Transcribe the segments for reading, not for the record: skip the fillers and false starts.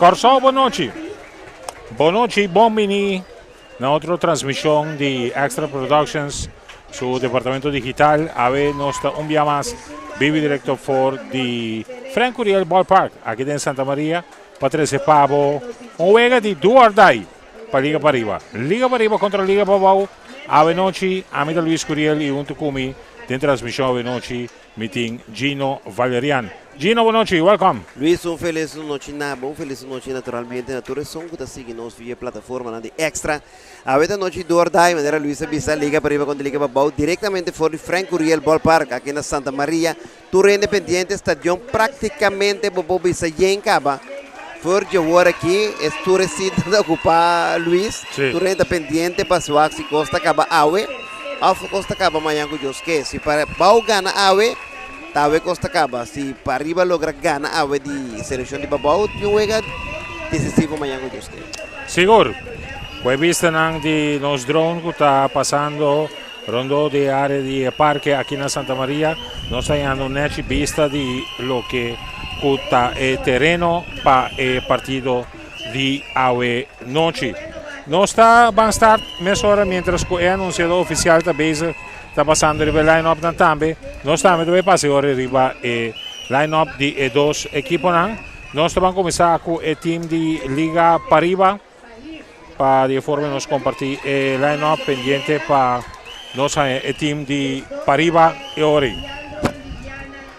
Kòrsou bon nochi. Bon nochi, bon bini na otro transmishon di Extra Productions su departamento digital. Awe nos ta un bia mas bibi direkto for di Frank Curiel Ballpark aki den Santa Maria pa trese pa bo un wega di do or die pa Liga Pariba. Liga Pariba kontra Liga Pabou. Awe nochi ami ta Luis Curiel i huntu ku mi den transmishon awe nochi Mi tin Gino Valerian. Gino bon nochi, welcome. Luis, un felis nochi na bo, un felis nochi naturalmente na tur esun ku ta sigui nos via e plataformanan di Extra. Awe ta nochi dor dai, manera Luis a bisa, Liga Pariba kontra Liga Pabou, direktamente for di Frank Curiel Ballpark aki na Santa Maria. Tur hende pendiente, stadion praktikamente bo por bisa yen kaba. For dje wor aki, es tur e sitnan ta okupá, Luis. Tur hende ta pendiente pa wak si kos ta kaba awe òf kos ta kaba mañan ku Dios ke. Si Pabou gana awe, ta awe kos ta kaba. Si Pariba logra gana awe di selekshon di Pabou, tin un wega desisivo mañan ku Dios ke. Sigur. Ku e bistanan di nos drone ku ta pasando rondó di e área di e parke aki na Santa Maria, nos ta hañando un nechi bista di loke ku ta e tereno pa e partido di awe nochi. Nos ta ban start mesora mientras ku e anunsiadó ofisial ta bezig ta pasando riba e line-upnan tambe. Nos tambe ta bai pasa e ora riba e line-up di e dos ekiponan. Nos ta ban kuminsá ku e team di Liga Pariba. Pa di e forma nos comparti e line up pendiente pa nos haña e team di Pariba e ori.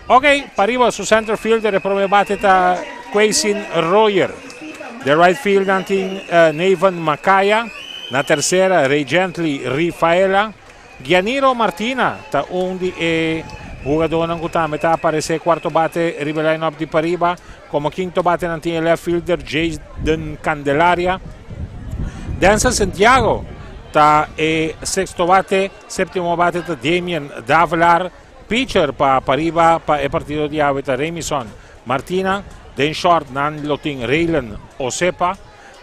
Ok, Pariba su center fielder e prome bate ta Quaysin Royer. De right field nan tin Nevan Makaya. Na tercera Ray Gently Rifaela. Gianiro Martina ta un di e hugadónan ku tambe ta aparesé kuarto bate riba e line-up di pariba. Komo kinto bate nan tin e left fielder Jayden Candelaria. Denzel Santiago ta e sexto bate, séptimo bate ta Damian Davelaar. Pitcher pa pariba pa e partido di awe ta Remison Martina. Den short nan lo tin Raylan Osepa.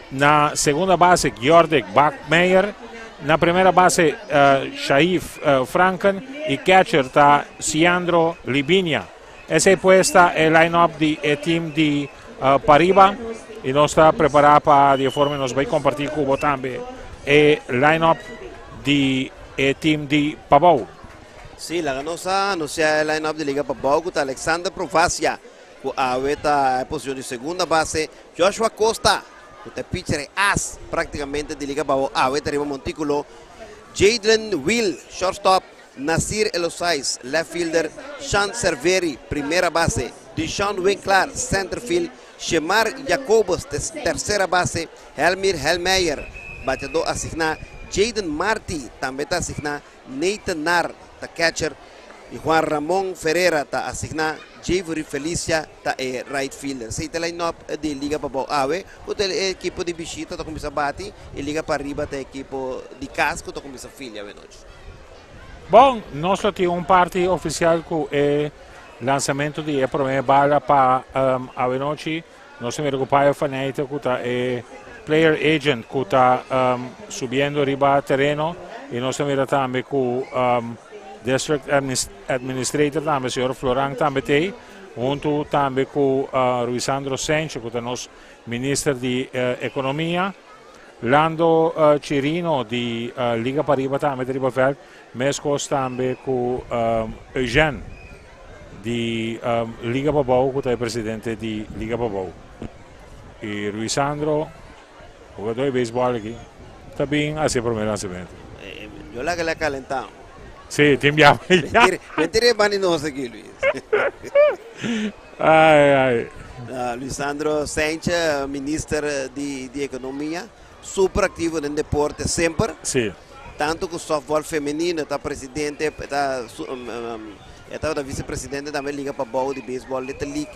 Na segunda base Gjordek Bakmeyer, na primera base Shaif Franken y catcher ta Siandro Libinia. Esey pues ta e line up di e team di Pariba y nos ta prepara pa di e forma nos bay comparti cu bo tambe e line up di e team di Pabou. Sí, laga nos a anuncia e line up di Liga Pabou cu ta Alexander Provacia cu awe ta e posicion di segunda base, Joshua Costa, cu ta e pitcher e as practicamente di Liga Bao awe ta riba monticulo, Jadlen Will, shortstop, Nasir Elosais, left fielder, Sean Cerveri, primera base, Deshaun Winklaar, center field, Shemar Jacobus, tercera base, Helmir Helmeyer, bateador asigna, Jaden Marty tambe ta asigna, Nathan Nar ta catcher y Juan Ramon Ferrera ta asigna. Javery Felicia ta e right fielder. Esey ta e line-up di Liga Pabou awe cu ta e ekipo di bishita ta cuminsa bati y Liga Pariba ta e ekipo di cas cu ta cuminsa filia awe nochi. Bon, nos lo tin un parti oficial cu e lansamento di e prome bala pa awe nochi. Nos ta mira cu Payo Faneyte cu ta e player agent cu ta subiendo riba tereno y nos ta mira tambe cu District Administrator tambe señor Floran tambe t'ey hunto tambe cu Ruisandro Sencho cu ta nos Minister di Economia. Lando Chirino di Liga Pariba tambe ta riba veld mescos tambe cu Eugene. Di Liga Pabou ku ta e presidente di Liga Pabou. I Ruisandro, hugadó di beisbòl aki, ta bin hasi e promé lansamentu. Yo laga el a kalentá. Sí, tin bia pa ya. Mentira e bani nos aki, Luis. Ai, ai. Luisandro Saintje, minister di Ekonomia, super aktivo den deporte semper. Sí. Tanto ku softball femenino ta presidente, ta e tabata vicepresidente tambe Liga Pabou di Baseball Little League.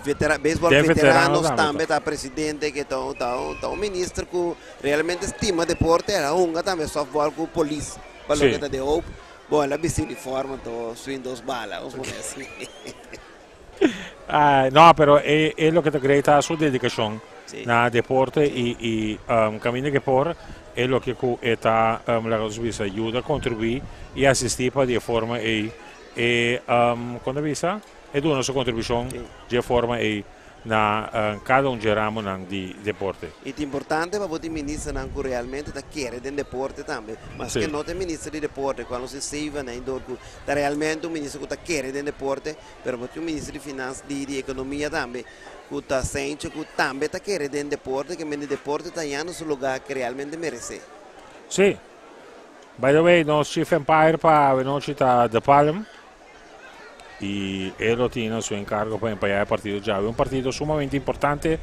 Vetera, baseball Den veterano veteranos tambe tambe ta. ta presidente ke ta un ta un ta un minister ku realmente stima deporte. El a hunga tambe softball ku polis pa Sí. loke ta de hoop. Bon, el a bisti uniforme anto swing dos bala, ons pone asi. Ay, no, pero e e loke ta great ta su dedicacion Sí. na deporte y y caminda ke por e loke ku e ta laga nos bisa yuda contribui y asisti pa di e forma ey e kon ta bisa e duna su contribucion Sí. di e forma ey. Na kada un dje ramonan di deporte. I ta importante pa bo tin ministernan ku realmente ta kere den deporte tambe. Maske no ta e minister di deporte, kual nos tin Steven Eindhoorn ku ta realmente un minister ku ta kere den deporte, pero bo tin un minister di finans di di ekonomia tambe ku ta Sentje ku tambe ta kere den deporte, ke mende deporte ta hañando su lugá ke realmente meresé. Sí. By the way, nos chief umpire pa awenochi ta De Palm. Y e lo tin na su encargo pa empaya e partido djawe. Un partido sumamente importante,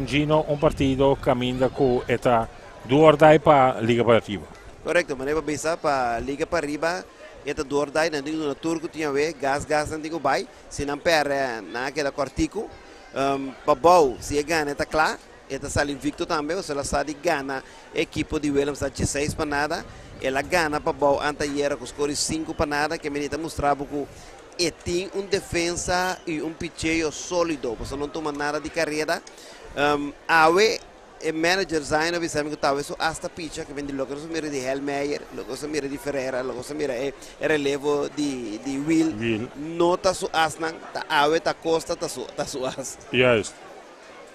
Gino, un partido caminda cu e ta do or die pa Liga Pariba. Correcto, manera bo bisa pa Liga Pariba e ta do or die, nan tin cu duna tur cu tin awe, gas gas nan tin cu bay, si nan perde nan a keda cortico. Pabou si e gana e ta cla, e ta sali invicto tambe, pasobra el a sa di gana e ekipo di Willemstad dieseis pa nada. El a gana Pabou anteayera ku skor di sinku pa nada, ke meni ta mustra bo ku e tin un defensa i un picheo solido, pasobra no tuma nada di kareda. Awe e manager Zaino a bisa mi ku tawe su asta picha, ke meni loke nos a mira di Helmeyer, loke nos a mira di Ferreira, loke nos a mira e relevo di di Wiel, no ta su asnan, ta awe ta Costa ta su ta su as. Juist.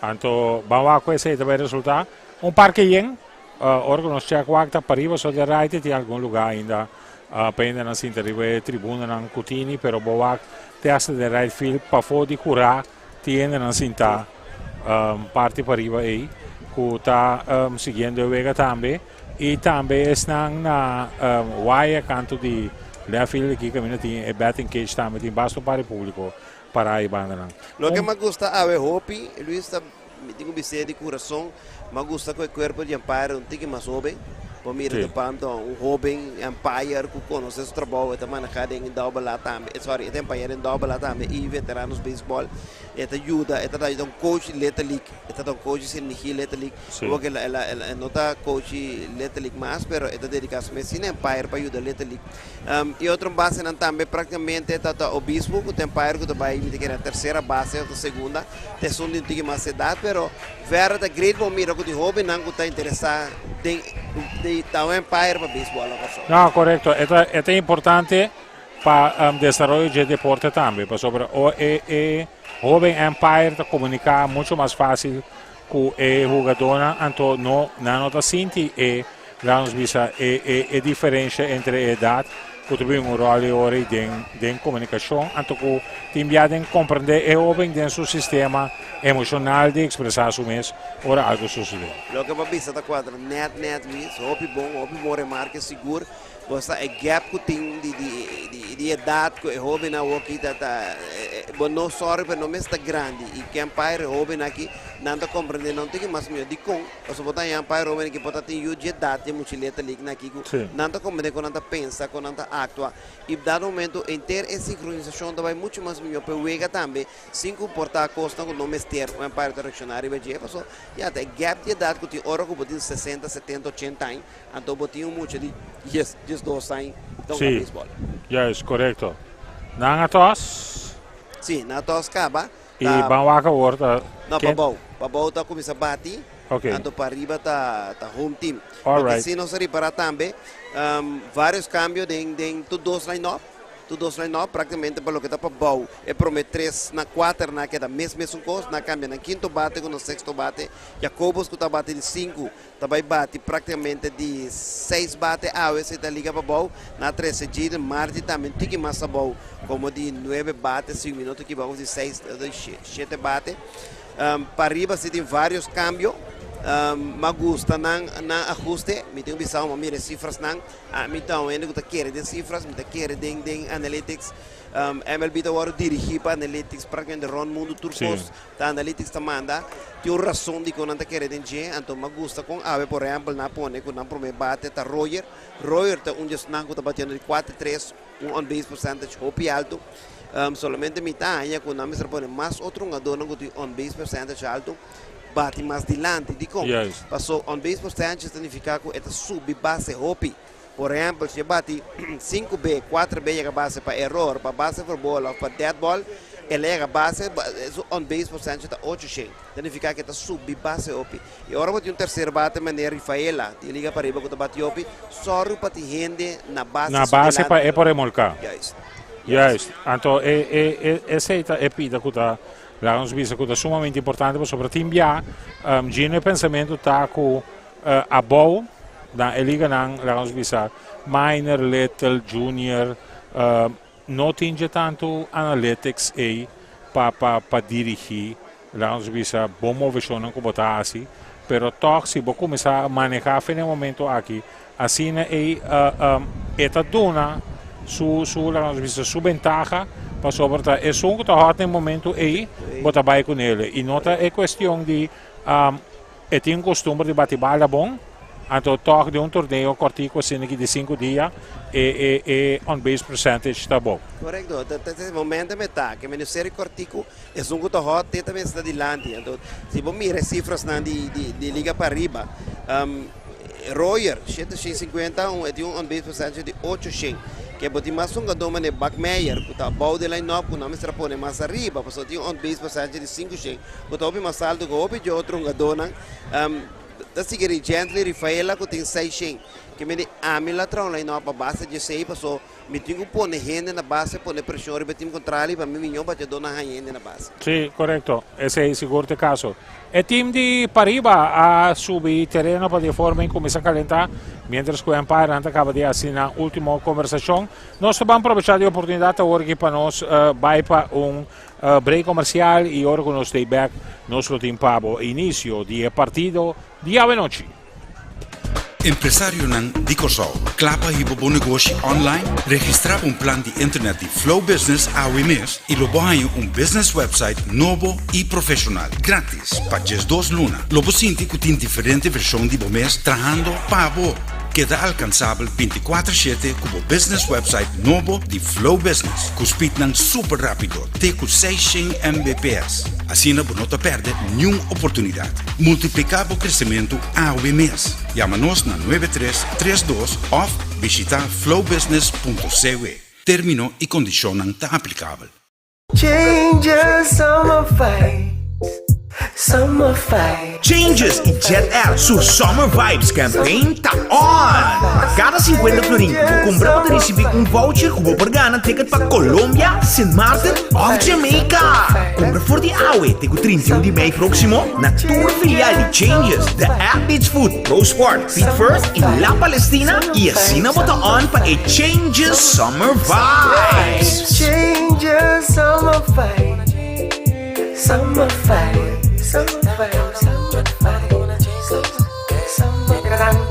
Anto ban wak ku esei ta bai resultá. Un parke yen, ora ku nos chèk wak ta pariba so de raite tin algun lugá ainda pa hendenan sinta riba e tribunanan ku tini, pero bo wak te hasta den right field pafó di kurá tin hendenan sintá parti pariba ei ku ta siguiendo e wega tambe i tambe esnan na waya kantu di left field aki kaminda tin e batting cage tambe tin basta un par di públiko para e bandanan. Loke m'a gusta awe hopi, Luis, ta mi tin ku bis'é di kurason, m'a gusta ku e kuerpo di umpire un tiki mas hoben. Bo mira de pronto un hoben umpire ku konosé su trabou, e ta manehá den Double A tambe, sorry, e ta umpire den Double A tambe i Veteranos Baseball. E ta yuda, e ta ta un coach di Little League, e ta ta un coach di Sint Michiel Little League. Awor el a el a no ta coach di Little League mas, pero e ta dediká su mes sina umpire pa yuda Little League. E otro basenan tambe práktikamente ta ta Obispo ku ta umpire ku ta bai mi ta kere na tersera base òf ta segunda ta esun di un tiki mas edat pero verder ta great bo mira ku tin hóbennan ku ta interesá den di ta un umpire pa beisbòl na Kòrsou. No, korekto. E ta e ta importante pa desaroyo dje deporte tambe pasobra o e e hóben umpire ta komuniká mucho mas fásil ku e hugadónan anto no nan no ta sinti e Laat nos bisa e e e diferencia entre e edad cu ta bin un rol e ora y den den comunicacion anto cu tin bia den comprende e hoben den su sistema emocional di expresa su mes ora algo sucede. Loke bo a bisa ta cuadra net net Luis, hopi bon, hopi bon remarke sigur. Bo sa e gap cu tin di di di di edad cu e hobennan awoki ta ta bo no sorry pero no mes ta grandi y ken paer e hobennan aki nan ta comprende nan tin mas mihor dicon. Pasobra bo ta haña pai Roman ki por ta tin yu dje edat dje muchileta lik na aki ku nan ta komprende kon nan ta pensa, kon nan ta aktua i dado momento henter e sinkronisashon ta bai muchu mas mihó pa e wega tambe sin ku por ta kosnan ku no mester un umpire ta reakshoná riba dje pasobra ya ta e gap di edat ku tin ora ku bo tin sesenta, setenta, ochenta aña anto bo tin un mucha di dies, diesdos aña ta hunga beisbòl. Juist, korekto. Nan a tòs? Si, nan a tòs kaba. I ban wak awor ta No, pa bou. Pa bou ta kuminsá bati, anto pa riba ta ta home team. Loke si nos a ripará tambe, vários kambio den den tur dos line-up, tur dos line-up praktikamente pa loke ta pa bou e promé tres na kuater nan a keda mes mesun kos, nan a kambia nan kinto bate ku nan sexto bate. Jacobus ku ta bati di sinku ta bai bati praktikamente di seis bate awe si ta liga pa bou, nan a trese Jayden Marty tambe un tiki mas abou komo di nuebe bate si mi no ta ekiboka of di seis shete bate. Pariba si tin varios kambio, m'a gusta nan nan ahuste, mi tin ku bisa bo m'a mira e sifrasnan, ami ta un hende ku ta kere den sifras, mi ta kere den den analytics, MLB ta wòrdu dirigí pa analytics praktikamente rònt mundu tur kos Ta analytics ta manda, tin un rason dikon nan ta kere den dje, anto m'a gusta kon awe por ehempel nan a pone ku nan prome bate ta Royer, Royer ta un di esnan ku ta batiendo di kuater tres, un on base percentage hopi alto, solamente mi ta haña ku nan mester pone mas otro hungadornan ku tin on base percentage alto bati mas dilanti, dikon? Paso on base percentage ta nifiká ku e ta subi base hopi, por ehempel si e bati sinku be, kuater be yega base pa eror, pa base for bola of pa dead ball, el a yega base, su on base percentage ta ocho shen. Ta nifiká ku e ta subi base hopi. I ora bo tin un terser bate manera Rifaela di Liga Pariba ku ta bati hopi, sòru pa tin hende na base Na su base pa dilanti. e por remolká. Juist. Juist. Anto e e e esei ta e pida ku ta. Laga nos bisa ku ta sumamente importante pasobra tin bia Gino e pensamentu ta ku abou na e liganan laga nos bisa minor, little, junior no tin dje tantu analytics ei pa pa pa dirigí laga nos bisa bo moveshonnan ku bo ta hasi pero tòg si bo kuminsá manehá fin e momento aki Asina ei e ta duna su su laga nos bisa su bentaha pasobra ta esun ku ta hòt na e momentu ei bo ta bai kunele i no ta e kuestion di e tin kustumber di bati bala bon anto tòg den un torneo kòrtiku asina ki di sinku dia e e e on base percentage ta bon. Korekto, ta ta e momento mi ta ke mi seri kòrtiku esun ku ta hòt te ta mester ta dilanti anto si bo mira e sifrasnan di di di liga pariba. Royer, 750, un e tin un on-base percentage di 800. Ke bo tin mas hungadó manera Buckmeyer ku ta abou den line-up ku nan mester a pone mas ariba pasobra tin un on-base percentage di 500 ku ta hopi mas alto ku hopi dje otro hungadónan. Ta sigui ri Gently Rifaela ku tin 600. Ke mende ami la traha un line-up a base dje esei paso Mi tin ku pone hende na base, pone preshon riba e tim kontrali pa mi miñó bateadónan haña hende na base. Sí, korekto. Esei sigur ta e kaso. E tim di pariba a subi tereno pa di e forma ei kuminsá kalentá, miéntras ku e umpire-nan ta kaba di hasi nan último kombersashon. Nos ta ban probechá di e oportunidat awor aki pa nos bai pa un break komersial i ora ku nos stay bèk nos lo tin pa bo inisio di e partido di awenochi. Empresarionan di Kòrsou, kla pa hiba bo negoshi online? Registrá pa un plan di internet di Flow Business awe mes i lo bo haña un business website nobo i profeshonal, grátis, pa 12 luna. Lo bo sinti ku tin diferente vershon di bo mes trahando pa bo. Keda alkansabel 24/7 ku bo business website nobo di Flow Business, ku speednan super rápido te ku 600 Mbps. Asina bo no ta pèrdè niun oportunidat. Multipliká bo kresementu awe mes. Yama nos na 9332 òf bishitá flowbusiness.cw. Término i kondishonnan ta aplikabel. Changes summer vibes, summer vibes. Changes i Jet Air su Summer Vibes campaign ta on! Pa kada 50 florin ku bo kumpra bo ta risibí un voucher ku bo por gana ticket pa Colombia, Sint Maarten òf Jamaica! Kumpra for di awe te ku 31 di mei próksimo na tur filial di Changes, The Athlete's Foot, Pro Sport, Feet First i La Palestina i asina bo ta on pa e Changes Summer Vibes! Changes Summer Vibes, Summer Vibes, Summer Vibes, Summer Vibes, Summer Vibes.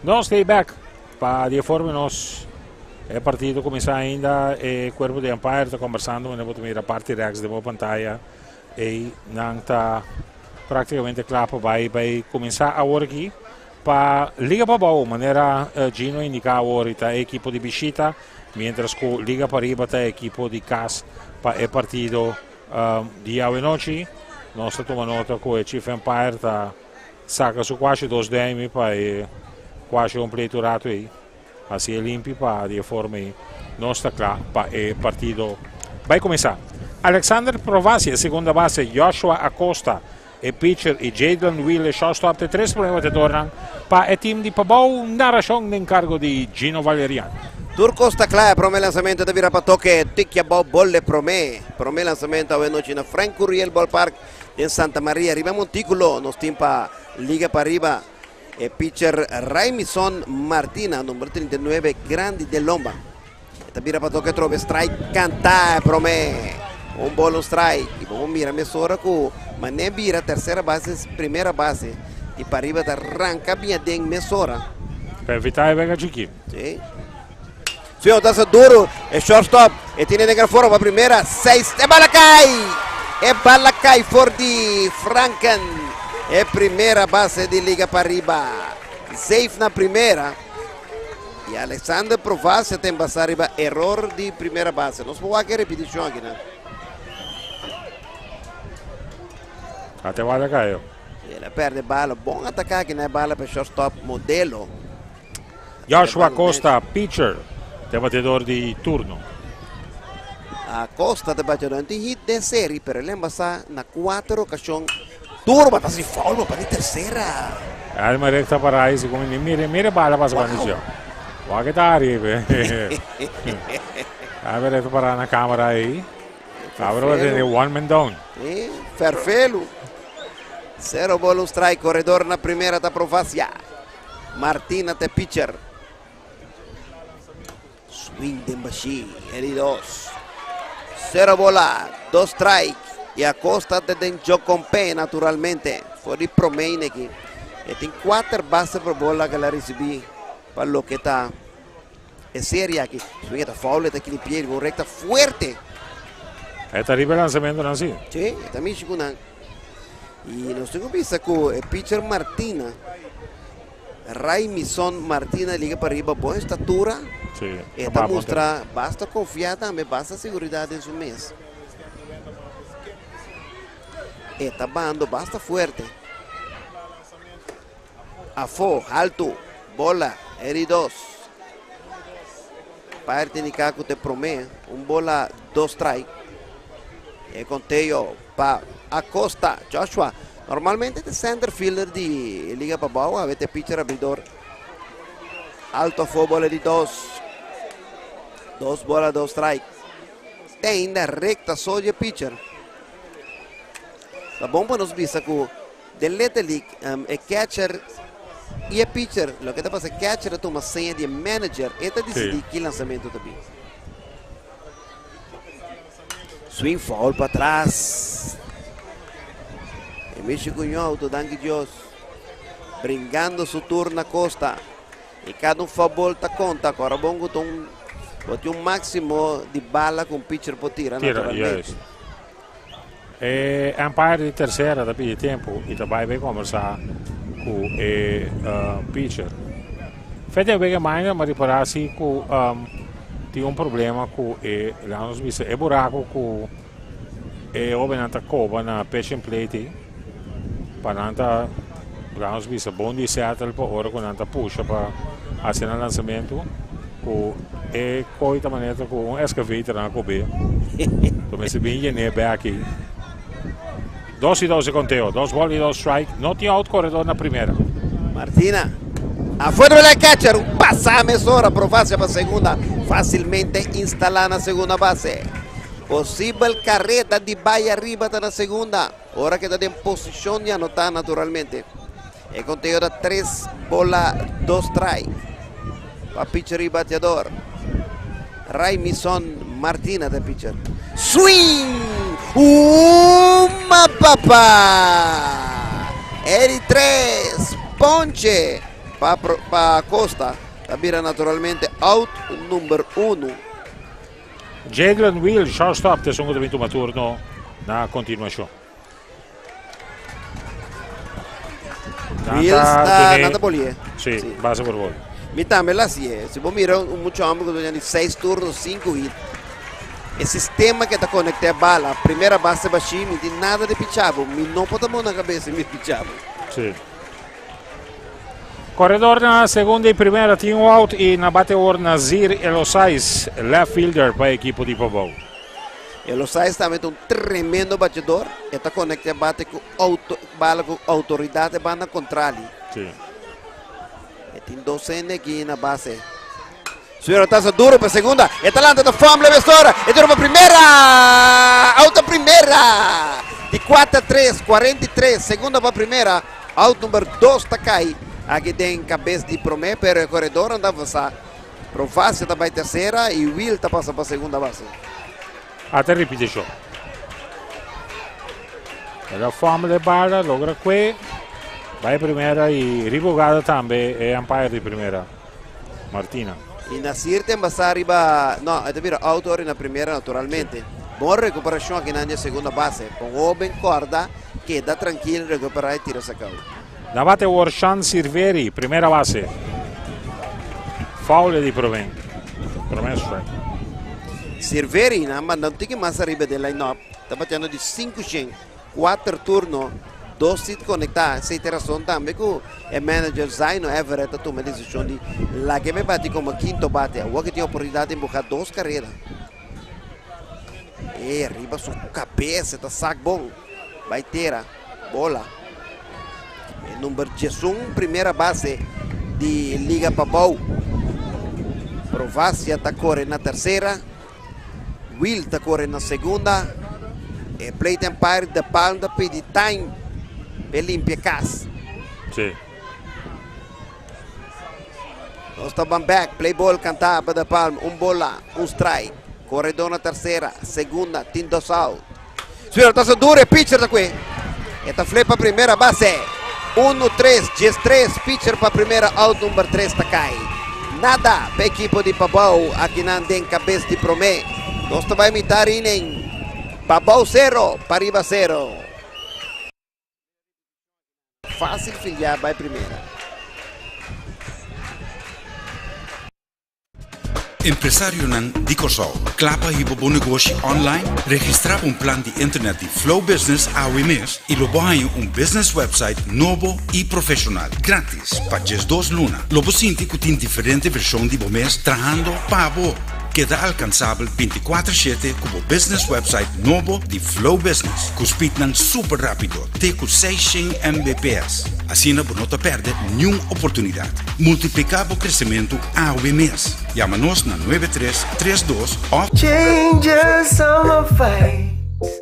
Nos ta back pa di e forma nos e partido cuminsa ainda e cuerpo di umpire ta conversando wanneer bo ta mira parti rechts den bo pantaya ey nan ta practicamente cla pa bay bay cuminsa awor aki pa Liga Pabao manera Gino indica awor y ta e equipo di bishita mientras cu Liga Pariba ta e equipo di cas pa e partido di awenochi. Nos ta tuma nota cu e chief umpire ta Saka su kuashi dos duimi pa e kuashi un pleitu ratu ei. Hasi e limpi pa di e forma ei nos ta kla pa e partido bai kuminsá. Alexander Provasi e segunda base, Joshua Acosta e pitcher i Jadon Wheel e shortstop ta e tres prome batedornan pa e tim di Pabou. Narashon den kargo di Gino Valerian. Tur kos ta kla, e prome lansamento ta bira pa toke, tiki abou bol e prome. Prome lansamento awe nochi na Frank Curiel Ballpark. Den Santa Maria riba montículo nos tin pa Liga Pariba e pitcher Raimison Martina, number 39, grandi den lomba. E ta bira pa toke atrobe, strike canta e prome. Un bol, un strike. Y bo mira mesora cu Mané bira tercera base, primera base. Y Pariba ta ranca bien den mesora. Pa evita e wega chiki. Sí. Señor ta haci duro e shortstop e tiene den gran forma pa primera seis e bala cay e bala cay for di Franken e primera base di Liga Pariba safe na primera y Alexander Provacia ta embasa riba error di primera base nos por wak e repeticion aki nan. Ate bala cay. El a perde bala bon ataka aki na e bala pa shortstop Modelo. Joshua Acosta, pitcher, ta e batedor di turno. Acosta ta bateador no tin hit den seri, pero el embasa na kuater okashon. Duro bata si foul pa di tersera. Alma recta para ahí, si como ni mire, mire bala pasa pa inicio. Wak ta ariba. Aver para na camera aí. Abra de one man down. E Ferfelu. 0 bola, 1 strike. Koredó na primera ta Provacia. Martina ta pitcher. Swing den bashí. E 2. 0 bola, 2 strike. I Acosta den Jocompe, naturalmente. For di promé aki. E tin 4 base por bola ku el a risibí pa loke ta e serie aki. Swing ta foul, ta aki pie, un rekta fuerte. E ta riba lansamentu no si. Si, ta mishi ku nan. I nos tin ku ku e pitcher Martina. Raimison Martina Liga Pariba, bon estatura. E ta mustra basta konfiá tambe, basta seguridat den su mes. E ta bando basta fuerte. Afó, altu, bola, R2. Parte di ku ta promé, un bola, 2 strike. E konteo pa Acosta, Joshua. Normalmente e center fielder di Liga Pabou, awe ta pitcher abridor. Altu afó, bola di 2. 2 bola, 2 strike. Tin rekta so di pitcher. Ta bon pa nos bisa ku den Little League, e catcher i e pitcher, loke ta pasa, catcher tuma seña di manager, e ta disidí ki lansamentu tambe. Swing foul pa tras. E mishi ku outo, danki Dios. Bringando su turno Acosta. I kada un foul ta konta. Awor bon ku un máksimo di bala ku pitcher por tira, Tira, naturalmente. Yes. E umpire di tersera ta pidi tempu i ta bai kombersá ku e pitcher. Fete bem mais, mas parece ku tin un problema ku e laga nos bisa e buraku ku e hóbennan ta koba na pitching plate pa nan ta laga nos bisa bon di settle pa ora ku nan ta pusha pa hasi e lansamentu ku e kos ta manera ku un excavator nan a kob'é. Kuminsá bin yena bèk. 2-2 konteo, 2 ball i 2 strike. No tin out, koredó na primera. Martina. Afuera del catcher, un pasa mesora, Provacia pa segunda. Fásilmente instalá na segunda base. Posibel karera di bai ariba ta na segunda. Ora ku ta den posishon di anotá naturalmente. E konteo ta 3 bola, 2 strike. Pa pitcher i bateadó. Raimison Martina ta pitcher. Swing! Uma papa! E 3. Ponche pa Acosta. Ta bira naturalmente out number 1. Jalen Will, shortstop, ta esun ku ta turno na kontinuashon. Will ta na bolie. Si, base por bola. Mi tambe la si. Si bo mira un mucha hòmber ku tin 6 turno, 5 hit. E sistema ku ta konektá bala, primera base bashí, mi tin nada di pichabo, mi no por na kabes mi pichabo. Si. Koredó na segunda i primera, tin un out i na bate Nazir Elosais, left fielder pa e ekipo di Pabou. Elosais tambe ta un tremendo bateadó. E ta konektá bate ku outo, bala ku outoridat banda kontrali. E tin 2 aki na base. Suero ta duru pa segunda. E ta lanta fumble mesora. E duru pa primera. Out primera. Di 4-3, 43. Segunda pa primera. Out number 2 ta kai. Aki tin kabes di promé, pero e koredó ta avansá. Provacia ta bai tersera i Will ta pasa pa segunda base. Ata ripetishon. El a fumble bala, logra kue. Bai primera i riba hugada tambe e umpire di primera. Martina. I Nasir tin basa riba, no, e ta bira out na primera naturalmente. Bon rekuperashon aki na segunda base. Bon hóben kòrda, keda trankil, rekuperá i tira saka. Na bate Warshan Sirveri, primera base. Foul di promé. Promé strike. Sirveri, na manda un tiki mas ariba den line-up. Ta batiendo di 5 4 turno, 2 hit konektá. Esei ta rason tambe ku e manager Zaino Everett a tuma e desishon di lag'é bati komo kinto bate. Awor ku tin oportunidat di empuhá dos karera. E riba su kabes, ta sak bon. Bai tera, bola. E number 11, primera base di Liga Pabou. Provacia ta kore na tersera. Will ta kore na segunda. E plate umpire De Palm ta pidi time pa e limpia kas. Sí. Nos ta ban back. Play ball kantá pa De Palm. Un bola, un strike. Koredó na tersera, segunda, tin dos out. Suero ta duro e pitcher ta kue. E ta flip pa primera base. Uno, tres, 13. Pitcher pa primera out number 3 ta kai. Nada pa ekipo di Pabou akinan den kabes di promé. Nos ta bai mitar inning. Pabou sero, pariba sero. Fásil filia bai primera. Empresarionan di Kòrsou, kla pa hiba bo negoshi online? Registrá pa un plan di internet di Flow Business awe mes i lo bo haña un business website nobo i profeshonal, grátis, pa 12 luna. Lo bo sinti ku tin diferente vershon di bo mes trahando pa bo. Keda alkansabel 24 shete ku bo business website nobo di Flow Business, ku speednan super rápido te ku 600 Mbps. Asina bo no ta pèrdè niun oportunidat. Multipliká bo kresementu awe mes. Yama nos na 9332 òf. Changes, summer vibes,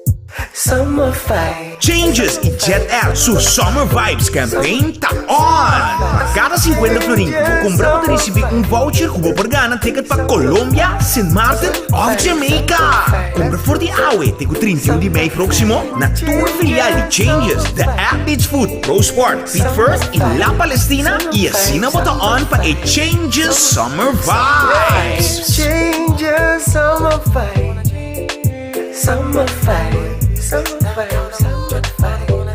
summer vibes. Changes i Jet Air su Summer Vibes campaign ta on! Pa kada 50 florin ku bo kumpra bo ta risibí un voucher ku bo por gana ticket pa Colombia, Sint Maarten òf Jamaica! Kumpra for di awe te ku 31 di mei próksimo na tur filial di Changes, The Athlete's Foot, Pro Sport, Feet First i La Palestina i asina bo ta on pa e Changes Summer Vibes! Changes, summer vibes, summer vibes, summer vibes, summer vibes,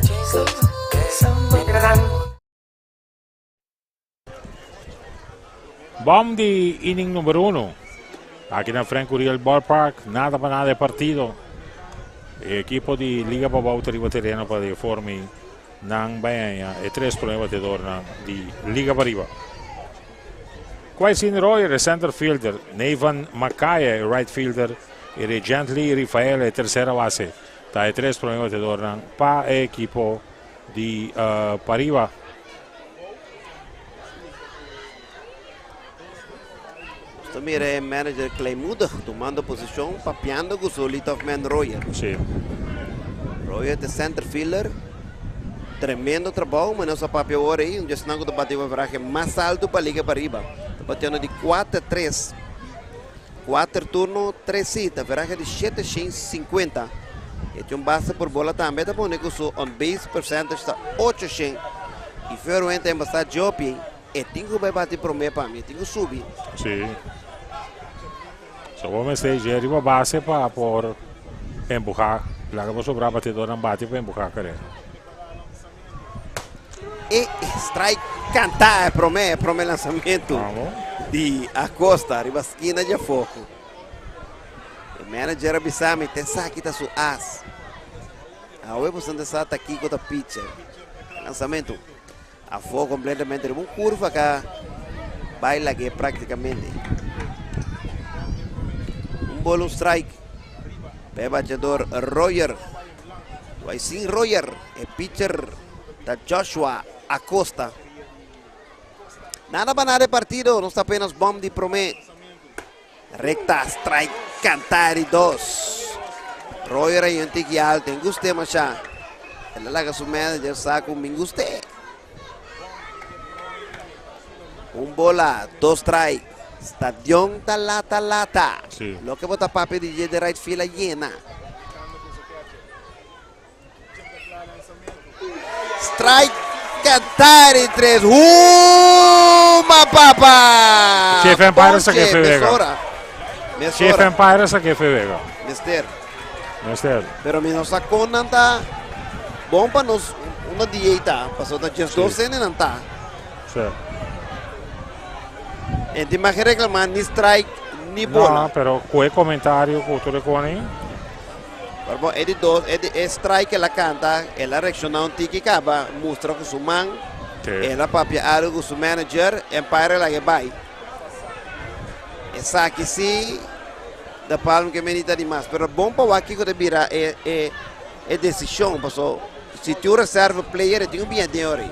summer vibes. Bom di inning number 1. Aki na Frank Curiel Ballpark, nada pa nada e partido. E ekipo di Liga Pabou ta riba tereno pa di forma nan bai haña e tres promé batedornan di Liga Pariba. Kwaisin Royer, e center fielder, Nevan Makaya, e right fielder, i Regently Rafael, e tersera base. Ta e tres promé batedornan pa e ekipo di Pariba. Nos mira e manager Clay Moedig tumando posishon, papiando ku su lead-off man Royer. Royer ta center fielder. Tremendo trabou, ma nos a papia awor ei, un djesnan ku ta bati un averahe mas altu pa Liga Pariba. Ta batiendo di 4-3. 4 turno, 3 hit, averahe di 750. E tin un base por bola tambe, ta pone ku su on base percentage ta 800. I Ferwin ta embasá Jopi, e tin ku bai bati promé pa mi, e tin ku subi. Sí. So bo mester dje riba base pa por empuhá. Laga bo sobrá batidornan bati pa empuhá karera. E strike kantá e promé lansamentu Vamos. di Acosta riba skina dje afó. E manager a bisa mi te esaki ta su as. Awe bo sa ta kiko ta pitcher. Lansamentu afó kompletamente riba un kurva ka bai lag'é práktikamente. Un bola un strike pa e bateador Royer. Waisin Royer, e pitcher ta Joshua Acosta. Nada pa nada e partido, nos ta apenas bom di promé. Rekta, strike, kantá di dos. Royer a un tiki alto, en guste masha. El a laga su manager sa ku min guste. Un bola, dos strike. Stadion ta lata lata. Sí. Loke bo ta papia di dje de right field a yena. Strike kantá di tres. Huma papa! Chief Empire sa Ponche, ke Vega. mesora. Chief Mesora. Empire sa ke Vega. Mister. Mister. Pero mi no sa kon nan ta bon pa nos una dieta. Paso ta just dos sene nan ta. Sí. En tin mag reclamar ni strike ni bola. No, pero ku e komentario ku tur e koni. Pero bon, e di dos, e di e strike el a kanta, el a reakshoná un tiki kaba, mustra ku su man, Sí. el a papia algu ku su manager, umpire a laga e bai. Esaki sí, De Palm ke menita di mas, pero bon pa wak kiko ta bira e e e desishon, paso si tin un reserve player e tin ku biña den ora.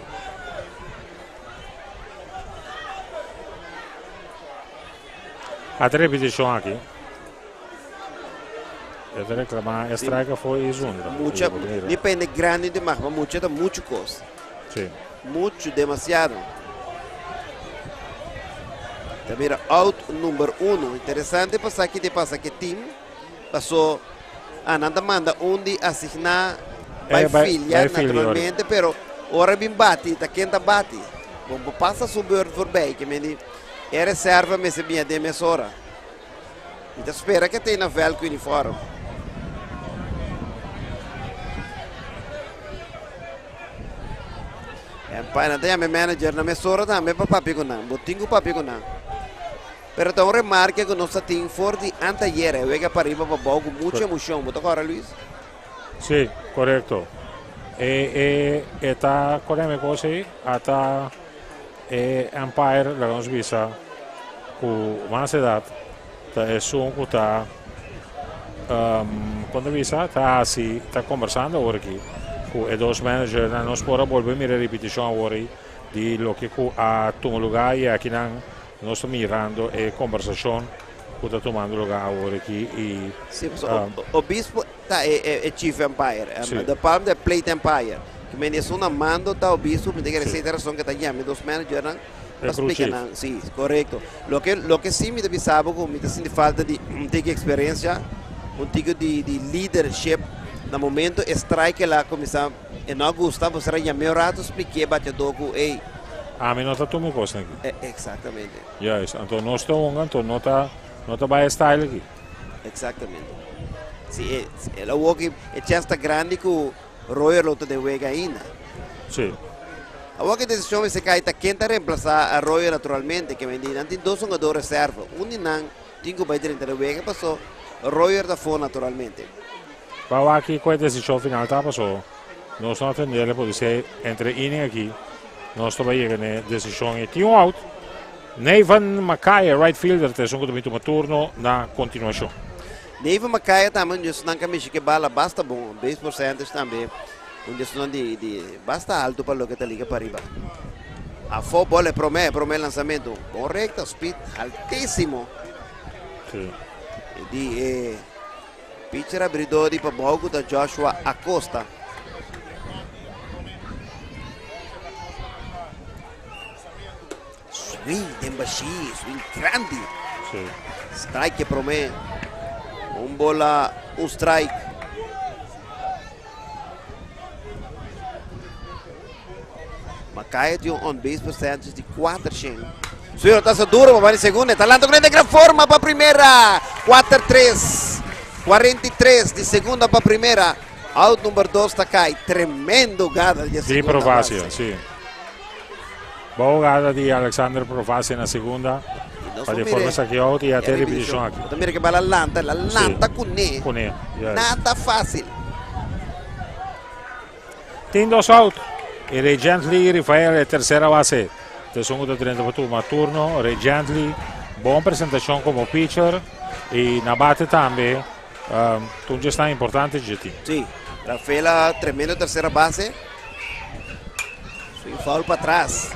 Ata repetishon aki. E ta reclama e strike afo y zundra. Mucha, ni pende grandi di mag, ma mucha ta mucho cos. Si. Mucho, demasiado. Ta mira out number uno. Interesante pa sa ki te pasa ke team. Paso, ah, nan ta manda un di asigná bai Eh, bai- filia, bai filia, naturalmente, pero ora bin bati, ta ken ta bati. Bon, bo pasa su beurt voorbij, ke men di e reserva mester biña den mesora. Mi ta spera ke ta na veld ku uniform. Empire, nan ta yama e manager na mesora tambe pa papia ku nan. Bo tin ku papia ku nan. Pero ta un remarke ku nos ta tin for di anteayer. E wega pariba pa bou ku mucho emocion. Bo ta kòrda, Luis? Sí, korekto. E, e, e ta kore mi kos ei, ata e umpire, laga nos bisa, ku mas edat, ta esun ku ta, um, kon ta bisa, ta hasi, ta kombersando awor aki ku e dos managernan. Nos por a bolbe mira e ripitishon awor ei di loke ku a tuma lugá i akinan nos ta mirando e kombersashon ku ta tumando lugá awor aki i Sí, pasobra Obispo ta e chief umpire. De Palm ta e plate umpire. Ki men esun na mando ta Obispo, mi ta kere esei ta e rason ke ta yama e dos managernan pa splika nan. Sí, korekto. Loke loke sí mi ta bisa bo ku mi ta sinti falta di un tiki eksperensia, un tiki di leadership na momento e strike el a kuminsá e no a gusta, bo ser a yam'é un rato splik'é batiadó ku ey. Ami no ta tuma e kosnan aki. Eksaktamente. Juist, anto nos ta hunga, anto no ta no ta bai e style aki. Eksaktamente. Si e el a wou ki e chèns ta grandi ku Royer lo ta den wega ainda. Si. Awor ki desishon mester kai ta ken ta remplasá a Royer naturalmente, ke mende nan tin dos hungadó reserva, un di nan tin ku bai drenta den wega paso Royer ta afó naturalmente. Pa wak kiko e desishon final ta paso nos no a tendele podisé entre inning aki nos ta bai yega n'e desishon i tin un out. Nathan Makaya, right fielder, ta esun ku ta bin tuma turno na kontinuashon. Nathan Makaya tambe un di esunnan ku a mishi ku e bala basta bon, base percentage tambe un di esunnan di di basta alto pa loke ta liga pariba. Afó bòl e promé, e promé lansamentu. Bon rekta, speed altísimo di e pitcher abridó di Pabou ku ta Joshua Acosta. Swing den bashí, swing grandi. Sí. Strike e promé. Un bola, un strike. Makaya tin un on base percentage di 400. Suero tasa duro pa bani segunda. Ta lanta con de gran forma pa primera. 4-3. 43 di segunda pa primera. Out number 2 ta kai. Tremendo gada di Di segunda Provacia, base. sí. Bon hugada di Alexander Provacia na segunda. Y nos Pa por di mire forma saque out y e a te repeticion repeticion. aki. Bo ta mira ke bala lanta, la Sí. lanta kuné. Kuné, yes. Nada fácil. Tin dos out. Y Regently Rafael e tercera base. Te un 30 pa tuma turno. Regently, bon presentacion como pitcher. Y na bate tambe. Um, toen está importante GT. Sí. Rafaela, tremendo tercera base. Swing foul para atrás.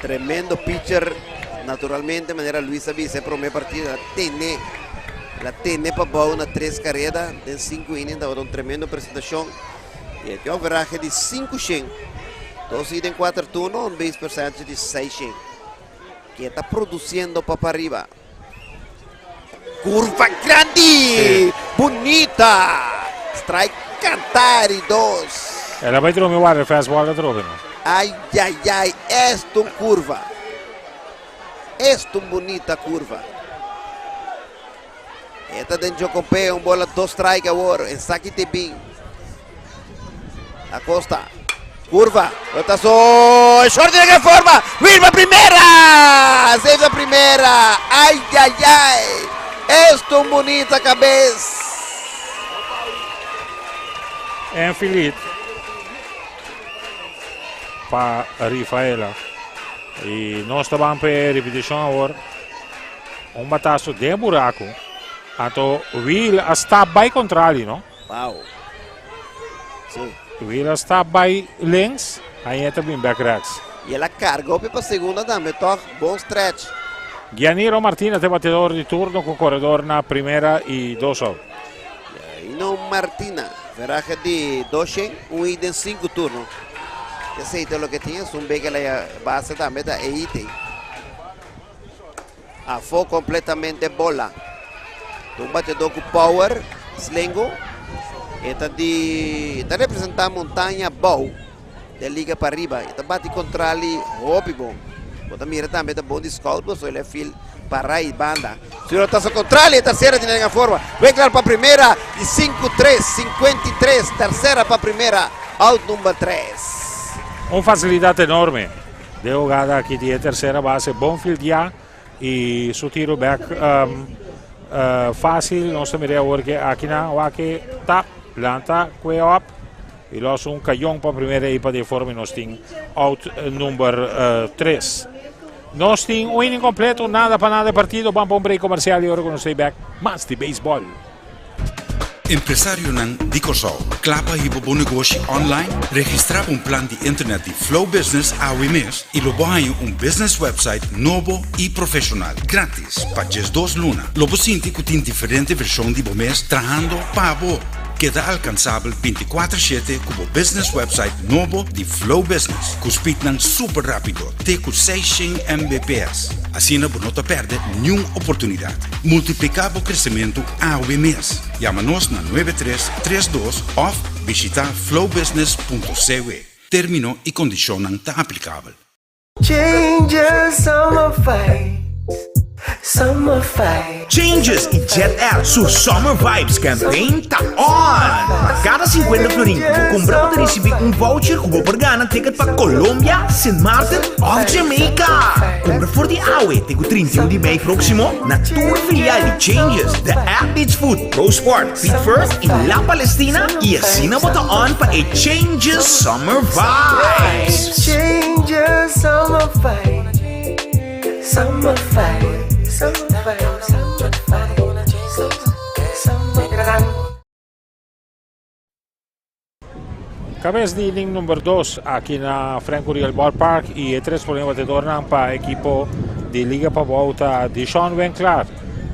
Tremendo pitcher. Naturalmente, manera Luis a bisa, promé partida. La tene pa na tres kareda. Den sinku inning, tabata un tremendo presentashon. I e average di 5 shen. Dos hit den 4 turno, un base percentage di 6 shen. Ku ta produsiendo pa pariba. Kurva grandi! Bunita! Strike kantá di dos. El a bai drumi warda fastball atrobe, no? Ai, ai, ai, esta un kurva. Esta un bunita kurva. Esta den Jocopé, un bola dos strike awor. Esaki ta bin. Acosta. Kurva. Rotazo. Short di gran forma. Wilma primera. Safe primera. Ai, ai, ai. Esta un bunita kabes. Infield pa Rafaela. I nos ta bai pa repetishon awor. Un bataso den buraku. Anto Will a stap bai kontrali, no? Wow. Sí. Will a stap bai links, ei ta bin back rechts. I el a karga pa segunda tambe, toch? Bon stretch. Gianiro Martinez, e batidó di turno ku koredó na primera i dos out. Nino Martina, verahe di 200, un hit den sinku turno. Esei ta loke tin, un beke la base tambe ta EIT. Afó kompletamente bola. Un bateadó ku power, slengo. E ta di ta representá Montaña Bou den Liga Pariba. E ta bati kontrali hopi bon. Bo ta mira tambe ta bon di scout pasobra el a fil para i banda. Suro ta su kontrali e tersera di nenga forma. Winkler pa primera di sinku tres, 53, tersera pa primera, out number tres. Un fasilidat enorme den hugada aki di e tersera base. Bon fildiá i su tiro bek fásil. Nos ta mira awor ke akinan wak e tap, lanta, kue op i los un kayon pa primera i pa di e forma nos tin out number tres. Nos tin un inning kompleto, nada pa nada e partido. Ban pa un break komersial i ora ku nos ta bek mas di beisbòl. Empresarionan di Kòrsou, kla pa hiba bo negoshi online? Registrá pa un plan di internet di Flow Business awe mes i lo bo haña un business website nobo i profeshonal, gratis, pa 12 luna. Lo bo sinti ku tin diferente vershon di bo mes trahando pa bo. Keda alkansabel 24/7 ku bo business website nobo di Flow Business, ku speednan super rápido te ku 600 Mbps. Asina bo no ta pèrdè niun oportunidat. Multipliká bo kresementu awe mes. Yama nos na 9332 òf bishitá flowbusiness.cw. Término i kondishonnan ta aplikabel. Changes summer vibes, summer vibes. Changes i Jet Air su Summer Vibes campaign ta on! Pa kada 50 florin ku bo kumpra bo ta risibí un voucher ku bo por gana ticket pa Colombia, Sint Maarten òf Jamaica! Kumpra for di awe te ku 31 di mei próksimo na tur filial di Changes, The Athlete's Foot, Pro Sport, Feet First i La Palestina i asina bo ta on pa e Changes Summer Vibes! Changes summer vibes, summer vibes, summer vibes, summer vibes, summer vibes. Kabes di inning number 2 aki na Frank Curiel Ballpark i e tres promé batedornan pa ekipo di Liga Pabou ta Dishon Winkler,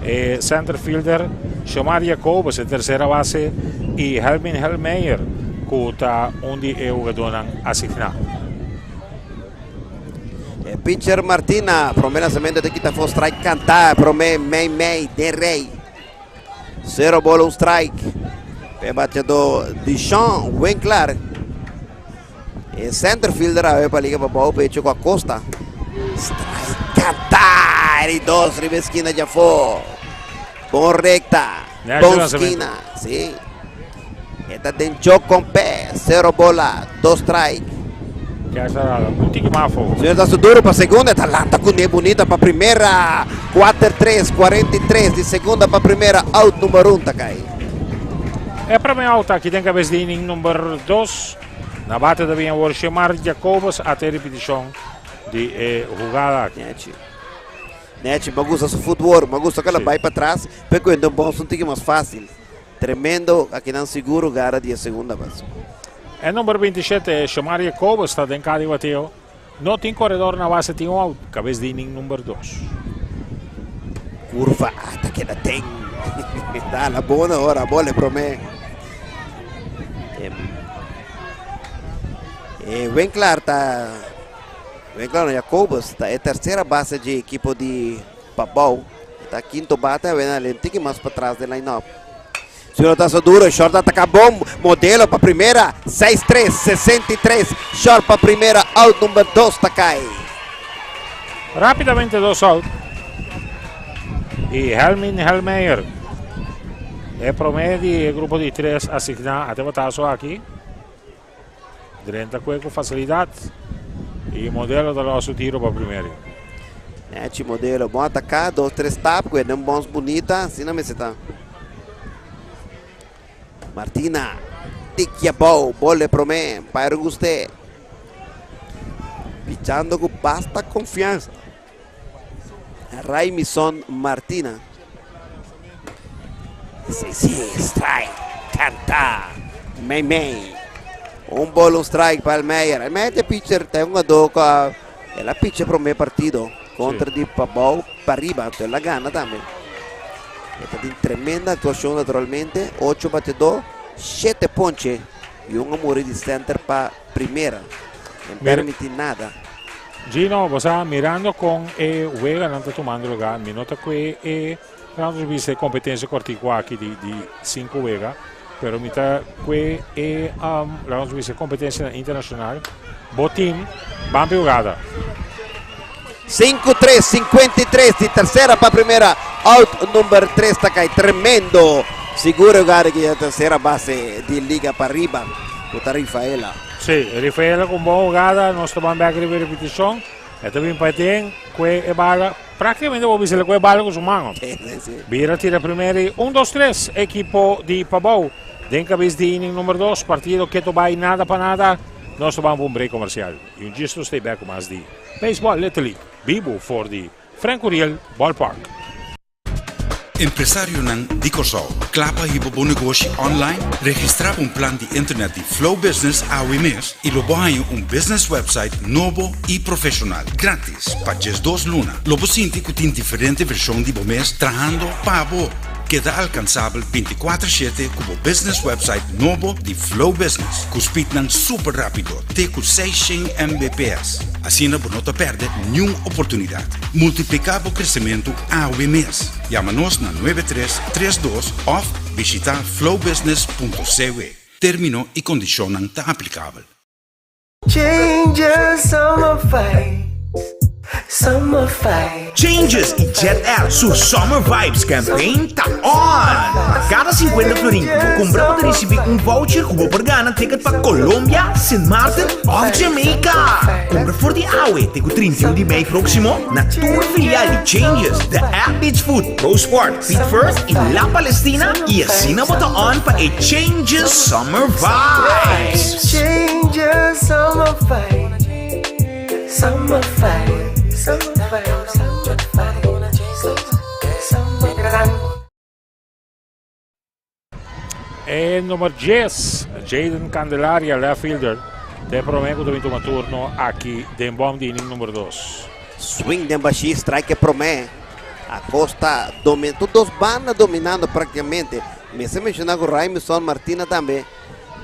e center fielder, Shomar Jacobus, e tersera base, i Helmin Helmeyer, ku ta un di e hugadónan asigná. E pitcher Martina, promé lanzamiento ta kita for strike kantá, promé mei mei den rei. 0 bola un strike. E bateador Dishon Winkler. E center fielder a pa Liga Pabou pecho ku Acosta. Strike kantá. E dos riba eskina djafó. Bon rekta. Bon Bon lanzamiento. skina. Sí. E ta den chok con pe. 0 bola, 2 strike. Kesa un tiki mafo. Señor ta duro pa segunda, ta lanta ku ne bonita pa primera. 4-3, 43 di segunda pa primera, out number 1 ta kai. E promé out aki den kabes di inning number 2. Na bate ta bin awor Shemar Jacobus a te repetishon di e hugada aki. Nechi. Nechi, me gusta su footwork, me gusta ku el a bai patras, pero ku un bon un tiki mas fásil. Tremendo, akinan sigur gara di segunda base. E number 27, Shemar Jacobus, ta den kaha di bateo. No tin koredor na base, tin un out. Kabes di inning number 2. Kurva, ta keda ten. Dala bona ora, bola promé. Winkler ta Winkler no, Jacobus ta e tersera base di ekipo di Pabou. Ta kinto bate, a ven tiki mas patras di line-up. Señor ta duro, short ataka bom, Modelo pa primera, 6-3, 63, short pa primera, out number 2 ta kai. Rápidamente dos out. I Helmin Helmeyer. E promé di grupo di tres asigná a te bataso aki. Drenta kue ku fasilidat. I Modelo ta los su tiro pa primera. Nechi Modelo, bon ataka, 2, 3 tap, ku un bons bonita, asina mes ta. Martina, Tikia Bou, bola promé, Pairo Guste. Pichando ku basta konfiansa. Raimison Martina. Sí, strike, kanta, mei mei. Un bola, un strike pa Meyer. El Meyer pitcher, tin un doko, el a pitch promé partido kontra di Pabou, pariba, anto el a gana tambe. E ta tin tremenda aktuashon naturalmente, ocho batedó, shete ponche i un a muri di center pa primera. No permití nada. Gino, bo sa, mirando kon e weganan ta tumando lugá, mi no ta kue e Nos bisa e competencia cortico aki di di cinco wega, pero mi ta kue e um, laga nos bisa e competencia internacional. Bo team ban pe jugada. 5-3, 53 di tercera pa primera. Out number 3 ta kai tremendo. Sigur jugada ki tercera base di Liga Pariba. Ku ta Rifaela. Sí, Rifaela con bon jugada. Nos ta ban bek riba repeticion. E ta bin pa den, kue e bala. Práktikamente bo bisa el koe bala ku su man. Bira tira primer i un dos tres ekipo di Pabou den kabes di inning number dos partido keto bai nada pa nada nos ta ban pa un break komersial i un djis nos ta bek ku mas di Baseball Little League bibu for di Frank Curiel Ballpark. Empresarionan di Kòrsou, kla pa hiba bo negoshi online? Registrá pa un plan di internet di Flow Business awe mes i lo bo haña un business website nobo i profeshonal, gratis, pa 12 luna. Lo bo sinti ku tin diferente vershon di bo mes trahando pa bo. Keda alkansabel 24/7 ku bo business website nobo di Flow Business, ku speednan super rápido te ku 600 Mbps. Asina bo no ta pèrdè niun oportunidat. Multipliká bo kresementu awe mes. Yama nos na 9332 òf bishitá flowbusiness.cw. Término i kondishonnan ta aplikabel. Changes summer vibes, summer vibes. Changes i Jet Air su Summer Vibes Campaign ta on! Kada 50 florin ku bo kumpra bo ta risibí un voucher ku bo por gana ticket pa Colombia, Sint Maarten òf Jamaica! Kumpra for di awe te ku 31 di mei próksimo na tur filial di Changes, The App Beach Food, Pro Sport, Feet First i La Palestina i asina bo ta on pa e Changes Summer Vibes! Changes summer vibes, summer vibes, summer vibes, summer vibes, summer vibes. E number 10, Jaden Candelaria, left fielder. Te promé ku ta bin tuma turno aki den bòm di inning number 2. Swing den bashí, strike promé. Acosta domi tur dos banda dominando práktikamente. Mester menshoná ku Raimison Martina tambe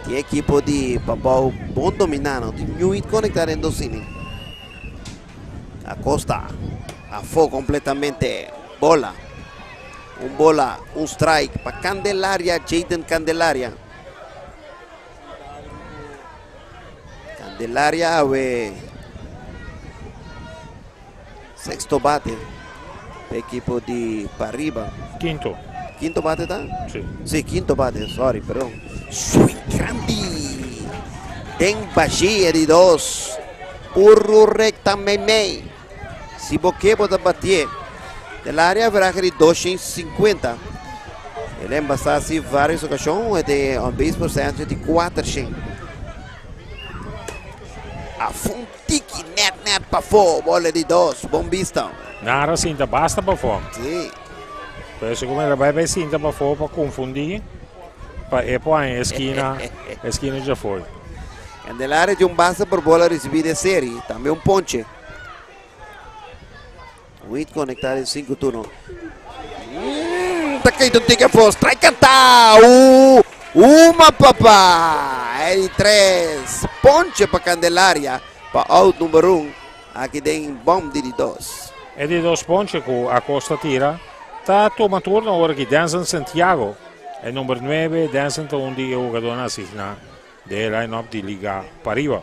tin ekipo di Pabou bon dominá. No tin niun hit konektá den dos inning. Acosta afó kompletamente. Bola. Un bola, un strike pa Candelaria, Jaden Candelaria. Candelaria awe sexto bate pa ekipo di Pariba. Quinto. Quinto bate ta? Sí. Sí, quinto bate, sorry, perdón. Swing grandi. Den bashia di dos. Puro recta meimei. Si bo ke bo ta batié. Del área averahe di 250. El a embasá así varios okashon e on base percentage di 400. Afó un tiki net net pafó bola di dos. Bon bista. Nara sinta basta pafó. Sí. Pero segun el a bai bai sinta pafó pa konfundí pa e por haña eskina eskina djafor. Candelaria tin un base por bola risibí den seri. Tambe un ponche. Wit konektá den sinku turno. Mm, ta kaído un tiki afó. Strike kantá. Uh, uma papá. E di tres. Ponche pa Candelaria. Pa out number un. Aki den bom di di dos. E di dos ponche ku Acosta tira. Ta tuma turno awor aki Denzel Santiago. E number 9. Denzel ta un di e hugadónan asigná Den e line-up di Liga Pariba.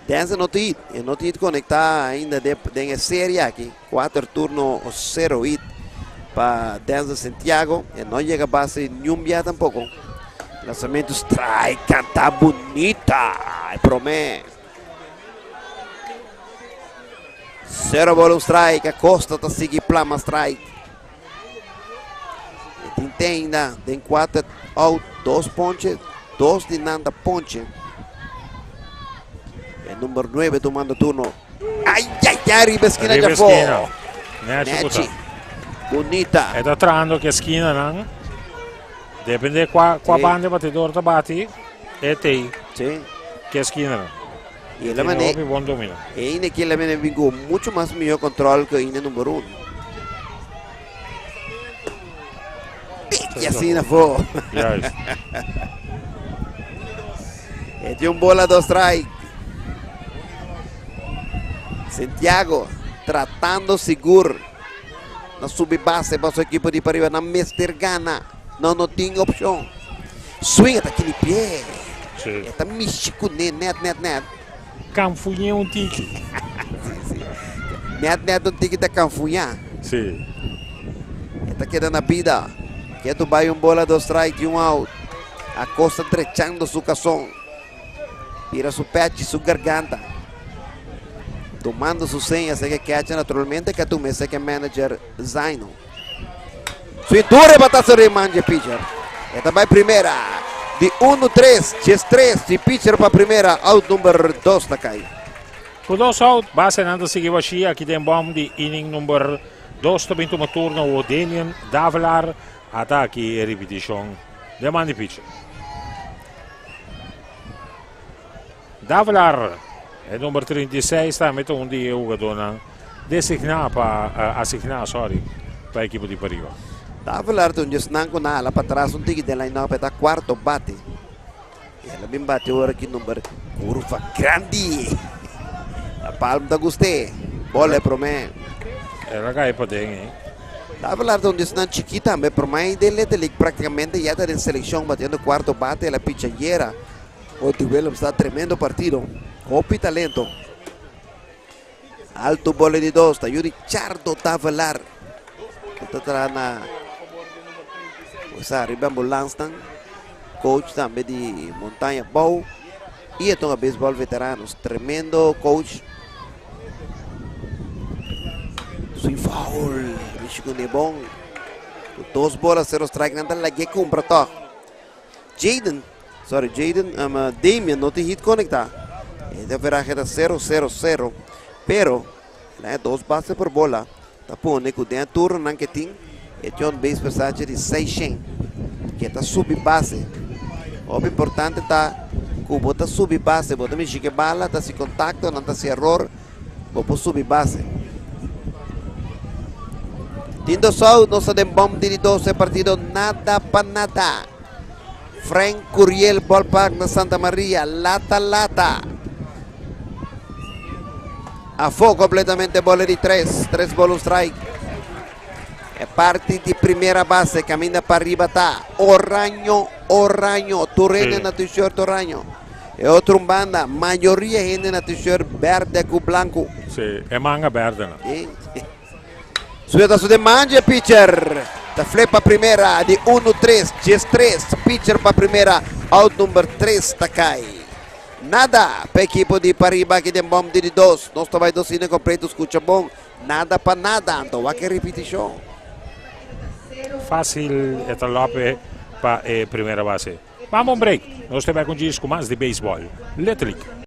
Denzel no tin hit. E no tin hit konektá ainda den e serie aki. Kuater turno sero hit pa Denzel Santiago. E no yega base niun bia tampoko. Lanzamiento strike kanta bunita. E promé. Sero bola un strike. Acosta ta sigui plama strike. E tin te ainda den kuater out, dos ponche, dos di nan ta ponche. E number 9 tomando turno. Ay, ay, ay, riba esquina Riba ya fo. esquina. Nechi Nechi. kuta. Bonita. E ta trahando ki esquina nan. Depende kwa, kwa Sí. banda e batidor ta bati, e tei Sí. ki esquina nan. Y el Tiene mane, hopi bon domino. e ine ki el mane bin ku mucho mas mihor control ku ine number 1. Tiki asina afó. Juist. E tin un bola, dos strike. Santiago tratando sigur na subi base pa su ekipo di Pariba. Nan mester gana. No, no tin opshon. Swing ta kini pie. Si. Ta mishi kuné net, net, net. Kanfuñé un tiki. Si. Net, net un tiki ta kanfuñá. Ta keda na bida. Ketu bai un bola, dos strike i un out. Acosta drechando su kason. Bira su pechi, su garganta. Tumando su señas ku catcher naturalmente ku tuma esei manager Zaino. Cintura batazo di man di pitcher. E ta bai primera. Di 1-3, 3 di pitcher pa primera. Out number 2 ta kai. Ku dos out, basenan ta sigui bashí aki den bòm di inning number 2, ta bin tuma turno o Damian Davelar, at'aki e ripetishon den man di pitcher. Davelar, e number 36, tambe ta un di e hugadónan designá pa asigná, sorry, pa ekipo di Pariba. Davelar ta un djesnan ku nan hala patras un tiki den line-up, ta kuarto bate. I el a bin bate ora aki number kurva grandi. La Palm ta gust'é. Bola e promé. El a kai paden, eh. Davelar ta un djesnan chikí tambe, pero mai den Little League práktikamente ya ta den selekshon batiendo kuarto bate. El a picha ayera. Oti Willems ta tremendo partido. Hopi talento. Alto bola di dos. Ta Yuri Chardo Davelar. Ta traha na pues riba ambulance tan. Coach tambe di Montaña Bou. I e ta un baseball veteranos. Tremendo coach. Swing foul. Michigan de bon. Dos bola, cero strike. Nan ta lag'é kumpra toch. Jaden, sorry, Jaden, Damian no tin hit konektá. E averahe ta 0-0-0. Pero, e dos base por bola. Ta pone ku den turnonan ku tin e tin on base percentage di 600. Ku ta subi base. O importante ta ku bo ta subi base, bo ta mishi ku bala, ta hasi kontakto, no ta hasi eror, bo por subi base. Tin dos out, nos ta den bòm di 12 partido nada pa nada. Frank Curiel Ballpark na Santa Maria, lata lata. Afó kompletamente bola di tres, tres bola, un strike. E parti di primera base, kaminda Pariba ta. Oraño, oraño, tur hende na t-shirt oraño. E otro banda, mayoria hende na t-shirt bèrdè ku blanku. Si, e manga bèrdè, no? Si. Suelta su demanda, pitcher. Ta flip pa primera di 1-3, 10-3. Pitcher pa primera, out number 3 ta kai. Nada pa ekipo di Pariba aki den bòm di 2. Nos ta bai dos inning kompleto, skucha bon. Nada pa nada, anto wak e ripetishon. Fásil e ta lope pa e primera base. Ban un break. Nos ta bai ku djis ku mas di baseball. Little League.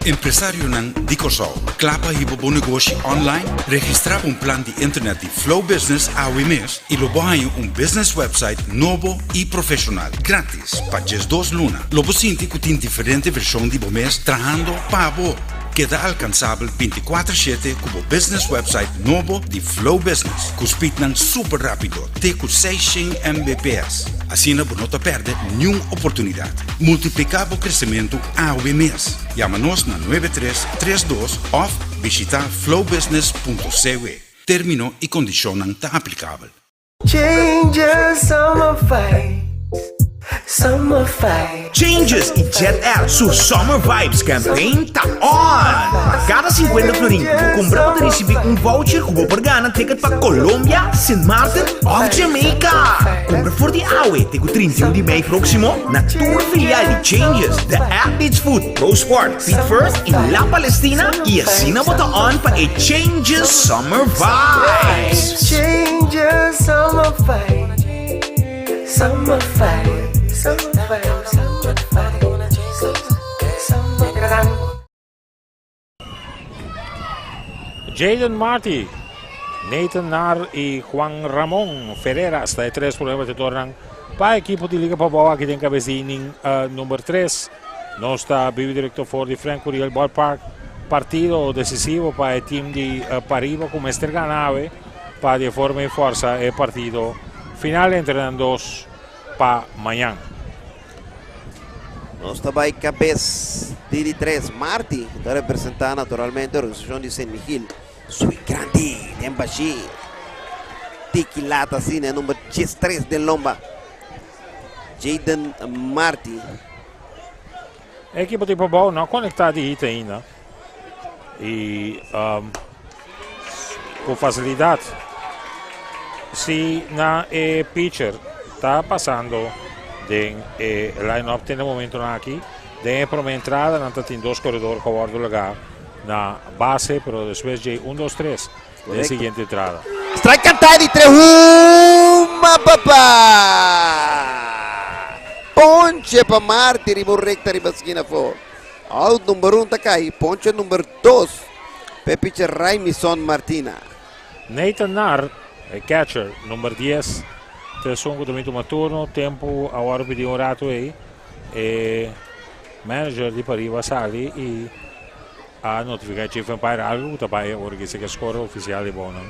Empresarionan di Kòrsou, kla pa hiba bo negoshi online? Registrá un plan di internet di Flow Business awe mes i lo bo haña un business website nobo i profeshonal, gratis pa 12 luna. Lo bo sinti ku tin diferente vershon di bo mes trahando pa bo. Keda alkansabel 24/7 ku bo business website nobo di Flow Business, ku speednan super rápido, te ku 600 Mbps. Asina bo no ta pèrdè ningun oportunidat. Multipliká bo kresementu awe mes. Yama nos na 9332 òf bishitá flowbusiness.cw. Término i kondishonnan ta aplikabel. Changes, summer fight, summer fight. Changes i Jet Air su Summer Vibes campaign ta on! Kada 50 florin ku bo kumpra, bo ta risibí un voucher ku bo por gana ticket pa Colombia, St. Martin òf Jamaica. Kumpra for di awe te ku 31 di mei próksimo na tur filial di Changes, The Athlete's Foot, Pro Sport, Feet First i La Palestina i asina bo ta on pa e Changes Summer Vibes. Changes, summer fight, summer fight, summer fight, summer fight, summer fight. Jaden Marty, Nathan Nar i Juan Ramon Ferreira ta e tres promé batedónan pa ekipo di Liga Pabou aki den kabes di inning number 3. Nos ta bibu direkto for di Frank Curiel Ballpark. Partido desisivo pa e team di Pariba ku mester gana pa di forma i forsa e partido. Final entre nan dos pa mañan. Nos ta bai kabes di di tres. Marti ta representá naturalmente organisashon di Sint Michiel. Swing grandi den bashí. Tiki lata asina e number 13 den lomba. Jaden Marti. E ekipo di Pabou no a konektá di hit ainda. I um, ku fasilidat si na e pitcher ta pasando den e line-up ten e momentonan aki. Den e prome entrada nan ta tin dos koredor ku a wòrdu lagá na base, pero despues dje un dos tres den e siguiente entrada. Strike kantá di tres huma papa! Ponche pa Marti riba un rekta riba skina afó. Out number un ta kai, ponche number dos pa e pitcher Raimison Martina. Nathan Nar, e catcher number dies, ta esun ku ta bin tuma turno. Tempu a wòrdu pidi un ratu ei. E manager di pariba a sali i a notifiká e chief umpire algu ku ta bai ora ku esei ke score ofisial di bou nan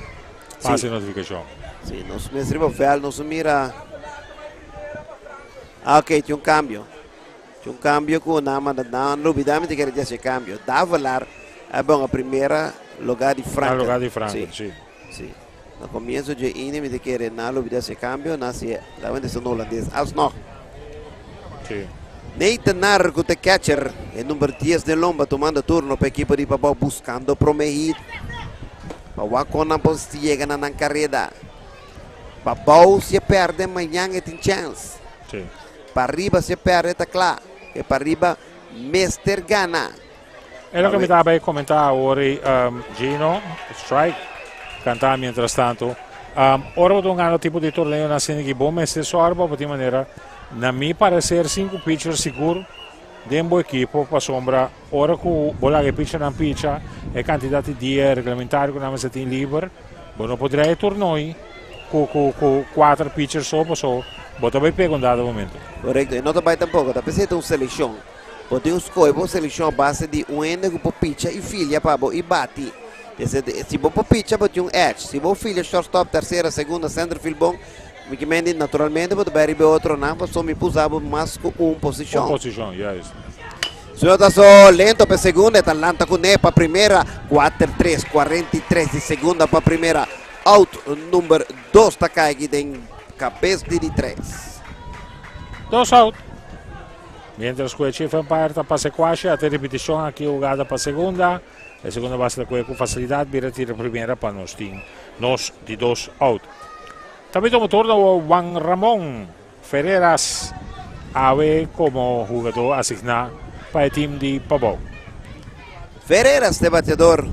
pasa e notifikashon. Si, nos mes riba vèlt nos a mira. Ah, ok, tin un kambio. Tin un kambio ku nan a manda nan lubida mi ta kere di hasi e kambio. Davelaar a bon a primera lugá di Franken. Na lugá di Franken, si. Si. Na komienso dje inning mi ta kere nan lubida hasi e kambio, nan hasi e lawente esnan holandes alsnog. Si. Nathan Nar ku ta catcher, e number dies den lomba tumando turno pa ekipo di Pabou buskando prome hit pa wak kon nan por yega na nan kareda. Pabou si e perde mañan e tin chèns. Si. Pariba si e perde ta kla. E pariba mester gana. E loke mi ta bay comenta awor ei Gino, strike, canta mientras tanto. Ora bo ta hungando tipo di torneo nan asina ki bo mester sòru pa bo tin manera, na mi parecer sinku pitcher sigur den bo ekipo pasobra ora ku bo laga e pitchernan picha e kantidat di dia reglamentario ku nan mester tin liber, bo no por drai e tornoi ku ku ku kuater pitcher so paso bo ta bay pega un dado momento. Korekto, e no ta bay tampoko, ta p'esei ta un selekshon. Bo tin un skohe bo selekshon a base di un hende ku por picha i filia pa bo i bati. Si bo por picha bo tin un edge. Si bo filia shortstop, tersera, segunda, centerfield bon, mi ke mende naturalmente bo ta bai riba e otronan pasobra mi por usa bo mas ku un posishon. Un posishon, juist. Su ta so lento pa e segunda, e ta lanta kuné pa primera, kuater tres, 43 di segunda pa primera. Out number dos ta kai aki den kabes di di tres. Dos out. Mientras cu e chief umpire ta pasa e cuashi, a tin ripiticion aki hugada pa segunda. E segunda base ta coge cu facilidad, bira tira primera pa nos tin nos di dos out. Tambe tuma turno Juan Ramon Ferreras awe como hugador asigna pa e team di Pabou. Ferreras ta e bateador.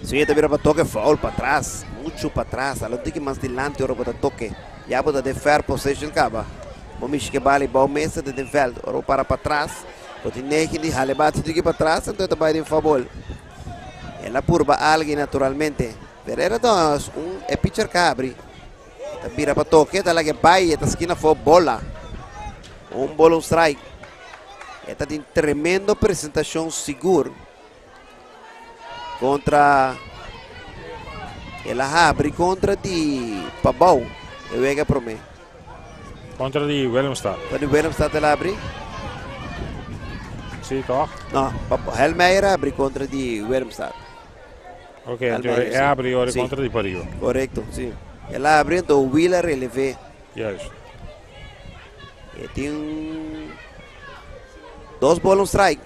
Siguiente bira pa toke foul patras, mucho patras, a lo tiki mas dilanti ora bo ta toke. Ya bo ta den fair possession caba. Bo mishi ke bala y bao mesa ta den veld. Ora bo para patras, bo tin negi di hale bate tiki patras, anto e ta bay den foul ball. El a purba algi naturalmente. Ferreira ta un e pitcher ka abri. E ta bira pa toke, ta laga e bay, e ta skina afo bola. Un bola un strike. E ta tin tremendo presentacion sigur. Contra el a habri contra di Pabou e wega prome. Contra di Willemstad. Contra di Willemstad el a habri? Sí, toch? No, Helmeijer a habri contra di Willemstad. Ok, anto e habri ora contra di Pariba. Correcto, sí. El a habri anto Will a releve. Juist. E tin dos bola un strike.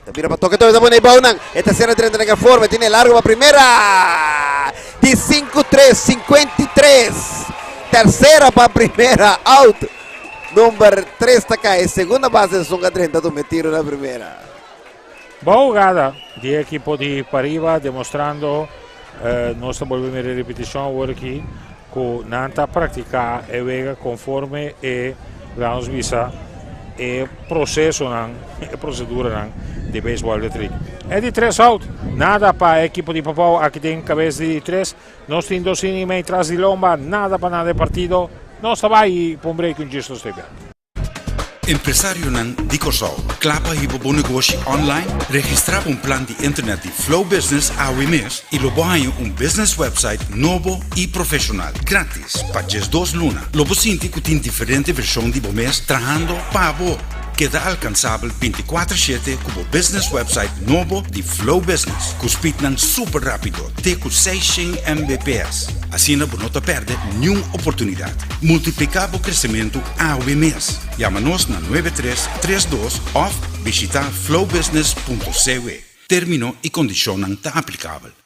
Ta bira pa toke toke ta pone bounan. E tercera drenta den forma. Tiene largo pa primera. Di 5-3, 53. Tercera pa primera. Out. Number 3 ta cae. Segunda base sunga drenta tuma tiro na primera. Boa jugada di equipo di Pariba demostrando eh, nos ta bolbe mira repeticion awor aki cu nan ta practica e wega conforme e lanos bisa e procesonan, e proceduranan di baseball de tri. E di tres out, nada pa equipo di Pabao aki den cabes di tres. Nos tin dos inning mei tras di lomba, nada pa nada e partido. Nos ta bai pa un break un djis nos ta bek. Empresarionan di Kòrsou, kla pa hiba bo negoshi online? Registrá pa un plan di internet di Flow Business awe mes i lo bo haña un business website nobo i profeshonal, gratis, pa 12 luna. Lo bo sinti ku tin diferente vershon di bo mes trahando pa bo. Keda alkansabel 24/7 ku bo business website nobo di Flow Business, ku speednan super rápido te ku 600 Mbps. Asina bo no ta pèrdè niun oportunidat. Multipliká bo kresementu awe mes. Yama nos na 9332 òf bishitá flowbusiness.cw. Término i kondishonnan ta aplikabel.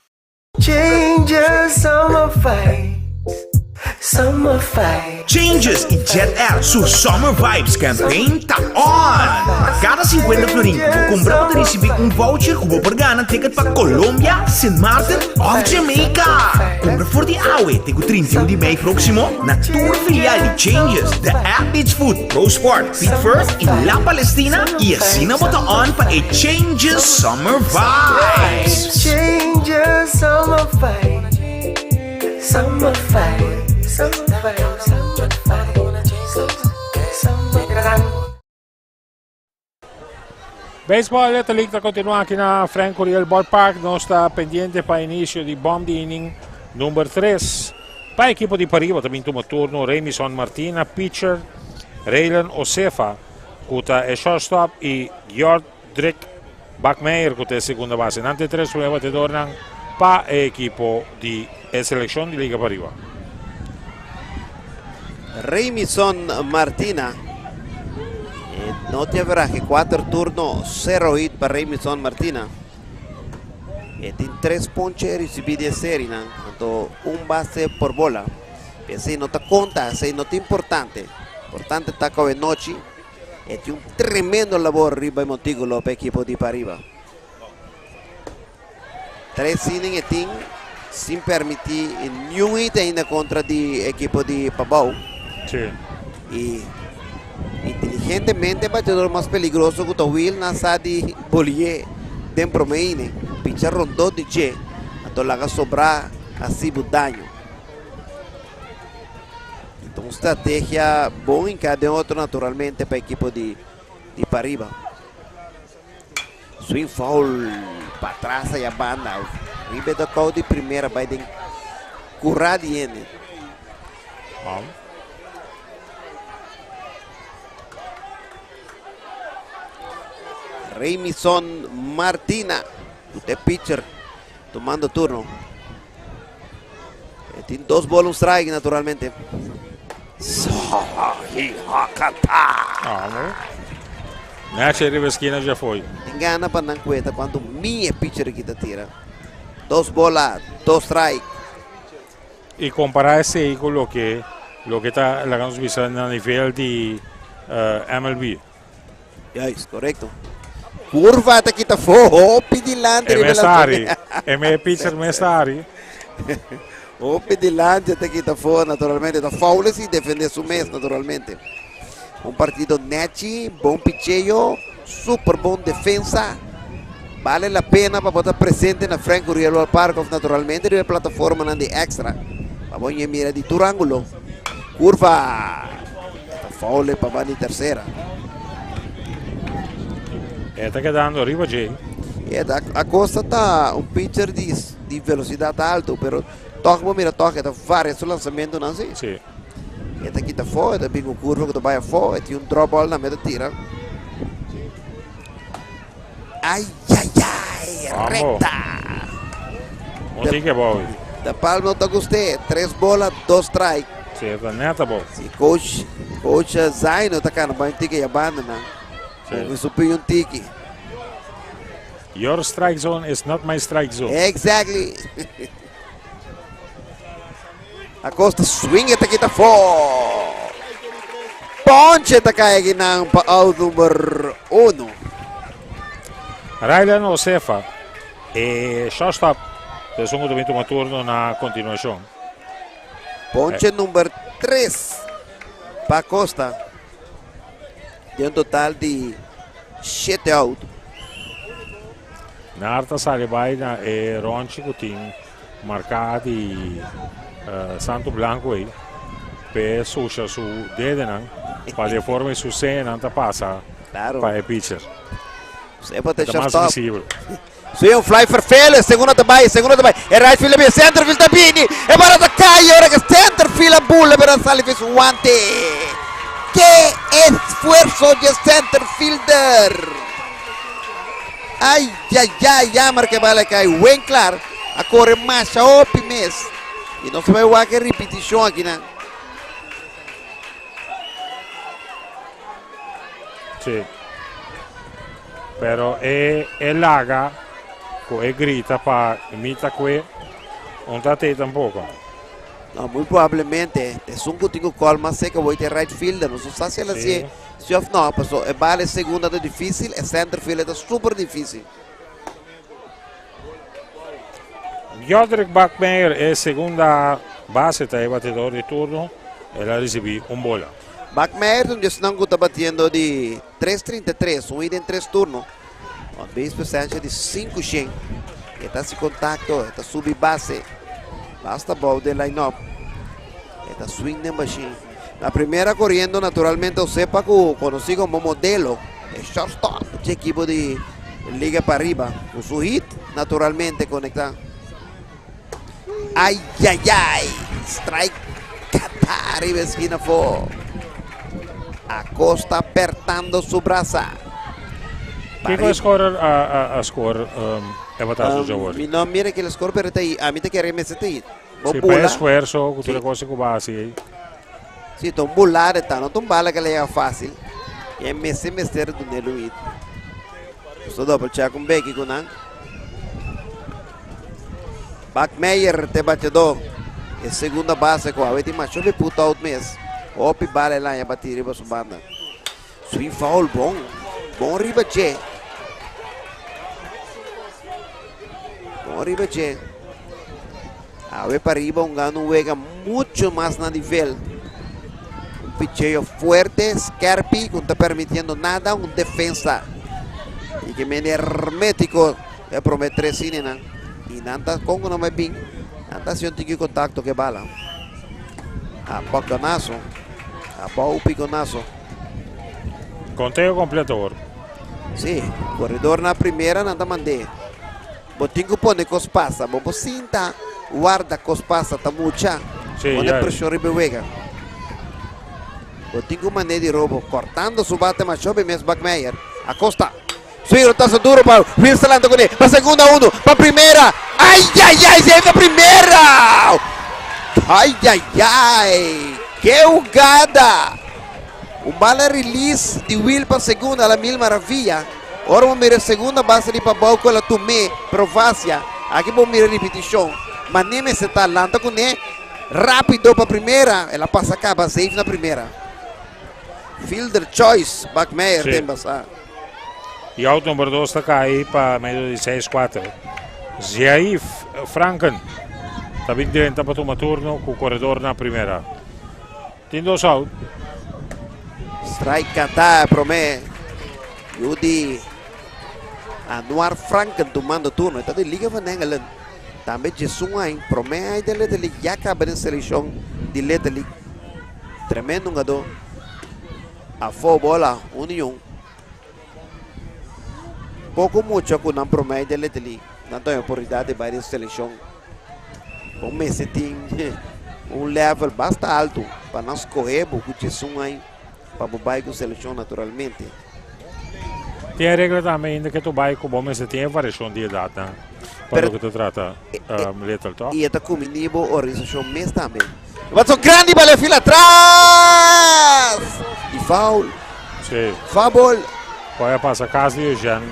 Changes summer vibes, summer vibes. Changes i Jet Air su Summer Vibes campaign ta on! Pa kada 50 florin ku bo kumpra bo ta risibí un voucher ku bo por gana ticket pa Colombia, Sint Maarten òf Jamaica! Kumpra for di awe te ku 31 di mei próksimo na tur filial di Changes, The Athlete's Foot, Pro Sport, Feet First i La Palestina i asina bo ta on pa e Changes Summer Vibes! Changes summer vibes, summer vibes, summer vibes, summer vibes, summer Baseball Little League ta kontinuá aki na Frank Curiel Ballpark. Nos ta pendiente pa inisio di bòm di inning number 3. Pa ekipo di Pariba ta bin tuma turno Remison Martina, pitcher, Raylan Osefa, ku ta e shortstop, i Jordrick Bakmeyer, ku ta e segunda base. Nan ta e tres promé batedornan pa e ekipo di e selekshon di Liga Pariba. Remison Martina. E no tin averaje, 4 turno, 0 hit pa Remison Martina. E tin 3 ponche risibí di e serienan, anto un base por bola. Esei no ta konta, esei no ta importante. Importante ta ku anochi e tin un tremendo labor riba e montíkulo pa e ekipo di Pariba. Tres inning e tin sin permití niun hit ainda kontra di ekipo di Pabou. I inteligentemente e bateador mas peligroso ku ta Will nan sa di bolié den promé inning. Picha rondó di dje, anto laga sobrá hasi bo daño. Ta un strategia bon hinká den otro naturalmente pa ekipo di Pariba. Swing foul patras aya banda. Riba e dugout di primera bai den kura di hende. Remison Martina, e pitcher, tumando turno. E tin dos bola, un strike naturalmente. Vamos. Nacho riba eskina ya foi. Tin gana pa nan kuenta kuantu mia pitcher aki ta tira. Dos bola, dos strike. I kompará esei ku loke loke ta laga nos bisa na nivel di MLB. Juist, korekto. Kurva ta kita fo hopi dilanti E riba mes la ari. E me pitcher mes ari. Hopi dilanti ta kita fo naturalmente. Ta foul si defende su mes naturalmente. Un partido nechi, bon picheo, super bon defensa. Vale la pena pa bo ta presente na Frank Curiel Ballpark of naturalmente riba e plataformanan di Extra. Pa bo ñe mira di tur ángulo. Kurva. Ta foul pa banda di tercera. E ta kedando riba dje. E ta Acosta ta un pitcher di di velocidad alto, pero toch bo mira toch e ta varia su lanzamentonan si. Si. E ta kita afó, e ta bin ku kurva ku ta bai afó, e tin un drop ball tambe ta tira. Ai ai ai, Vamos. recta. Un tiki abou. De Palma no ta gust'é, tres bola, dos strike. Si, e ta net abou. Si coach, coach Zaino ta kana bai un tiki ya banda nan. Si. Con su pin un tiki. Your strike zone is not my strike zone. Exactly. Acosta swing e ta kita afó. Ponche ta kai akinan pa out number 1. Rylan Osefa, e shortstop, ta esun ku ta bin tuma turno na kontinuashon. Ponche number 3 pa Acosta. Den un total di 7 out. Nar ta sali bai na e ronchi ku tin marká di Santo Blanco ei p'e susha su dedenan. Pa di e forma e su señanan ta pasa pa e pitcher. Sepa ta E ta mas shortstop. visibel. Swing un fly vervelen, segunda ta bai, segunda ta bai. E right field a bini, center field ta bini. E bala ta kai ora ke center field a bula pero a sali ves un wante. Ke esfuerzo dje center fielder. Ay, ay, ay, jammer ke bala kai. Winkler a kore masha hopi mes. I nos ta bai wak e ripitishon akinan. Sí. Pero e e laga ku e grita pa mi ta kue un ta tei tampoco. No, muy probablemente esun ku tin ku call mas seca voy te right fielder. No sa si el Sí. hacía si of no, paso e bala e segunda ta difícil, e center fielder ta super difícil. Jodrick Bakmeyer e segunda base ta e batedor di turno. El a ricibi un bola. Bakmeyer ta un di esnan ku ta batiendo di tres trinta i tres, un ida den tres turno. On base percentage di 500. E ta hasi kontakto, e ta subi base. Basta bou den line-up. E ta swing den machine. Na primera koriendo naturalmente Osepa ku konosí komo modelo, e shortstop dje ekipo di Liga Pariba. Ku su hit naturalmente konektá. Ayayay! Strike kata riba eskina afó. Acosta pertando su brasa. Kiko e scorer a a score e batazo djawor? Mi no mira kila score pero ta ami ta kere mester ta hit. Bo Si pa bula. esfuerzo ku tur e Si. cosa ku bo a hasi ei. Si ta un bulada e ta no ta un bala ke la yega facil. I e mester mester dun'el un hit. Nos ta double check un beki ku nan. Bakmeyer te bateador. E segunda base ku awe tin masha hopi put out mes. Hopi bala el haña bati riba su banda. Swing foul bon. Bon riba dje. Bon riba dje. Awe pariba un gana un wega mucho mas na nivel. Un picheo fuerte, skerpi, ku no ta permitiendo nada, un defensa. Y que mende hermético e prome tres inenan. Y nan ta con ku nan bai bin, nan ta hasi un tiki contacto ku e bala. A poconazo, a bou piconazo. Conteo completo awor. Sí, corredor na primera nan ta mand'é. Bo tin ku pone kos pasa. Bo por sinta warda kos pasa ta mucha. Sí, Pone ya. preshon riba e wega. Bo tin ku manera di robo. Kortando su bate mas hopi mes Bakmeyer. Acosta. Swing rotazo duro pa Wilson lanta kuné. Pa segunda uno. Pa primera. Ay ay ay! Se entra primera! Ay ay ay! Ke hugada! Un bala release di Will pa segunda a la mil maravilla. Ora bo mira e segunda base di pabou ku el a tum'é, pero vasia. Aki bo mira ripitishon. Mané mester ta lanta kuné rápido pa primera. El a pasa kaba safe na primera. Fielder choice, Bakmeyer Sí. den basá. I out number dos ta kai pa medio di 6-4. Zaif Franken ta bin drenta pa tuma turno ku koredor na primera. Tin dos out. Strike kanta e prome yu di Anuar Franken tumando turno. E ta di Liga van Engelen. Tambe djesun aña, prome aña den Little League ya kaba den selekshon di Little League. Tremendo hungadó. Afó bola, un i un. Poko mucha ku nan prome aña den Little League nan ta haña oportunidat di bai den selekshon. Bo mester tin un level basta alto pa nan skohe bo ku djesun aña pa bo bai ku selekshon naturalmente. Tin e regla tambe ainda ke tu bai ku bo mester tin e variashon di edatnan pa Pero loke ta trata Little tok. I e ta kumini bo organisashon mes tambe. Batazo grandi pa left field atras! I foul. Sí. Foul ball. Poi a pasa kas di Eugène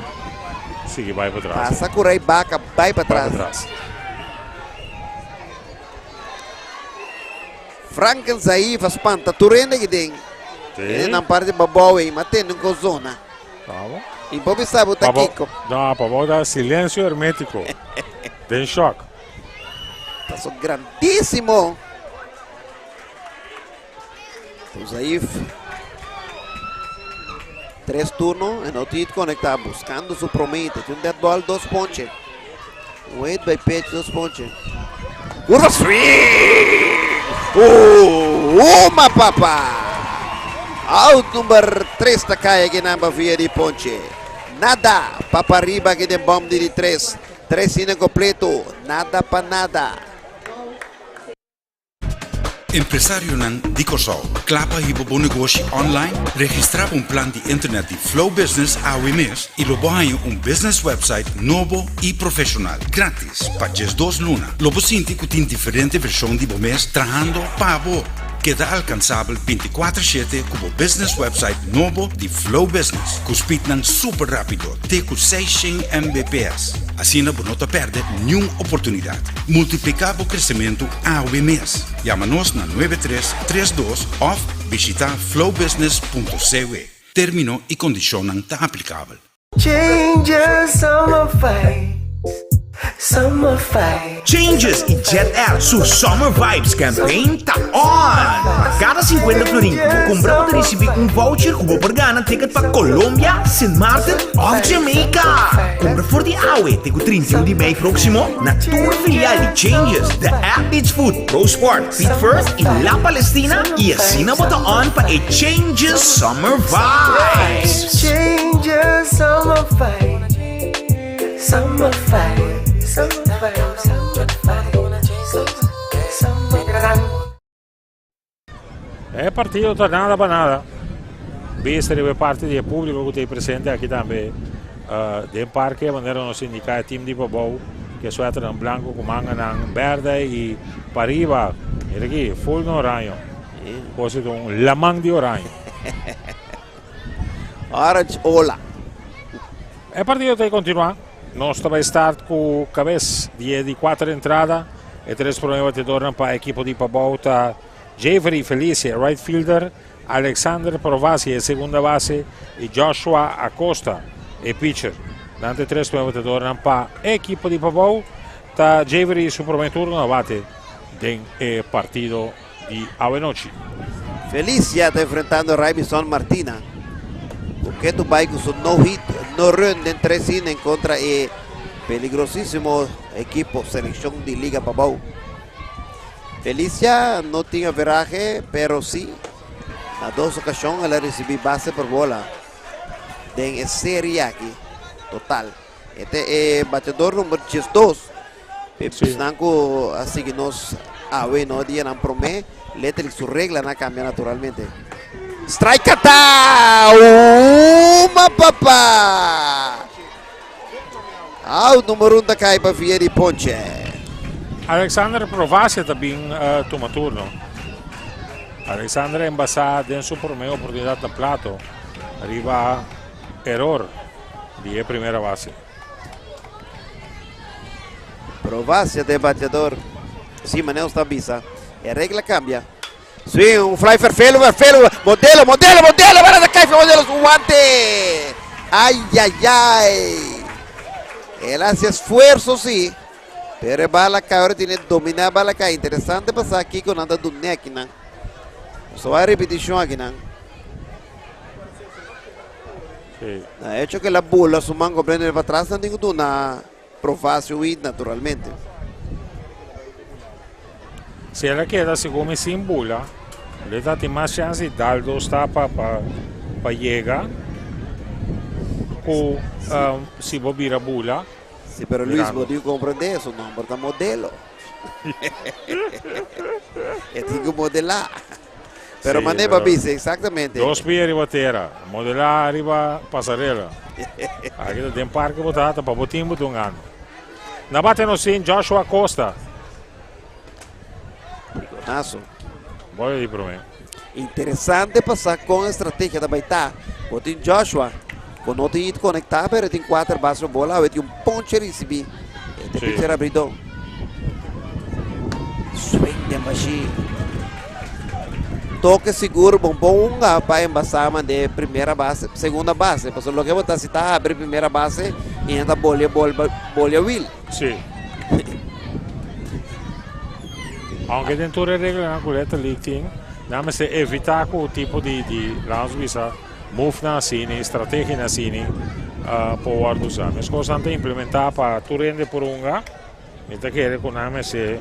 sigui bai pa tras. Pasa ku Ray Baca bai pa Bai pa tras. tras. Franken Zaif a spanta tur hende aki den. Sí. Hende nan parti babou ei, ma tende un kos zona. Vamos. I bo bisa bo ta Pa bo- kiko. No, pa bo ta silencio hermético. Den shock. Paso grandísimo. Zaif. Tres turno en no hit conecta buscando su promete. Un dead ball, dos ponche. Un hit by pitch, dos ponche. Curva swing! Uma papá! Out number 3 ta kai aki nan pa via di ponche. Nada pa pariba aki den bòm di di tres. Tres inning kompleto, nada pa nada. Empresarionan di Kòrsou, kla pa hiba bo negoshi online? Registrá pa un plan di internet di Flow Business awe mes i lo bo haña un business website nobo i profeshonal, grátis pa 12 luna. Lo bo sinti ku tin diferente vershon di bo mes trahando pa bo. Keda alkansabel 24/7 ku bo business website nobo di Flow Business, ku speednan super rápido te ku 600 Mbps. Asina bo no ta pèrdè niun oportunidat. Multipliká bo kresementu awe mes. Yama nos na 9332 òf bishitá flowbusiness.cw. Término i kondishonnan ta aplikabel. Changes, summer vibes, summer vibes. Changes i Jet Air su Summer Vibes campaign ta on! Kada 50 florin ku bo kumpra bo ta risibí un voucher ku bo por gana ticket pa Colombia, Sint Maarten òf Jamaica. Kumpra for di awe te ku 31 di mei próksimo na tur filial di Changes, The Athlete's Foot, Pro Sport, Feet First i La Palestina i asina bo ta on pa e Changes Summer Vibes! Changes, summer vibes, summer vibes, summer vibes, summer vibes, summer vibes. E partido ta nada pa nada. Bista riba e parti di e públiko ku ta presente aki tambe den parke, manera nos indiká e team di Pabou ku e suèternan blanku ku manganan bèrdè i pariba, mira aki, full na oraño. Kos ta un laman di oraño. Orange ola. E partido ta kontinuá. Nos ta bai start ku kabes di e di kuater entrada. E tres promé batedornan pa ekipo di Pabou ta Jeffrey Felicia, right fielder, Alexander Provasi, e segunda base, i Joshua Acosta, e pitcher. Nan ta e tres promé batedornan pa ekipo di Pabou. Ta Jeffrey su promé turno na bate den e partido di awenochi. Felicia ta enfrentando Raimison Martina. Ku ketu bai ku su no hit, no run den tres inning kontra e peligrosísimo ekipo selekshon di Liga Pabou. Felicia no tin averahe, pero sí na dos okashon el a risibí base por bola den e serie aki total. E ta e bateador number 12. Esnan ku a sigui nos awe no dianan promé, letterlijk su reglanan a kambia naturalmente. Strike kata! Uma papa! Out number 1 ta kai pa via di ponche. Alexander Provacia ta bin tuma turno. Alexander a embasá den su promé oportunidat na plato riba eror di e primera base. Provacia ta e bateador. Si, manera nos ta bisa, e regla cambia. Swing, un fly Ferfelo, Ferfelo, Modelo, Modelo, Modelo, para ta cai Modelo su guante. Ay, ay, ay. El hace esfuerzo, sí. Pero e bala cai, ahora tiene domina bala cai. Interesante pasa aquí con anda do nek, nan. So hay repetición aquí, nan. Sí. Na hecho que la bola su man comprende para atrás, nan tin una Profacio huit naturalmente. Si el a keda segun mi sin bula, le ta tin mas chance di dal dos tapa pa pa yega ku si bo bira bula. Si, pero Luis, bo tin ku comprende, su nomber ta Modelo. E tin ku modelá. Pero Sí, mane pa pero bisa, exactamente. Dos pia riba tera, modelá riba pasarela. Aki ta den parke bo ta, ta pa bo tin bo ta un ano. Na bate nos tin Joshua Costa. Piconazo. Bola di promé. Interesante pa sa kon e strategia ta bai ta. Bo tin Joshua, ku no tin hit konektá, pero e tin kuater base pa bola. Awe tin un ponche risibí. E ta Sí. pitcher abridó. Swing den bashí. Toke sigur bon bon hunga pa embasá mande primera base, segunda base. Pasobra loke bo ta hasi ta abri primera base i nan ta bolia bol bolia wil. Sí. Aunke den tur e reglanan ku Little League tin, nan mester evitá ku tipo di di laat ons bisa move-nan asina, strategianan asina por wòrdu usá. Meskos nan ta implementá pa tur hende por hunga. Mi ta kere ku nan mester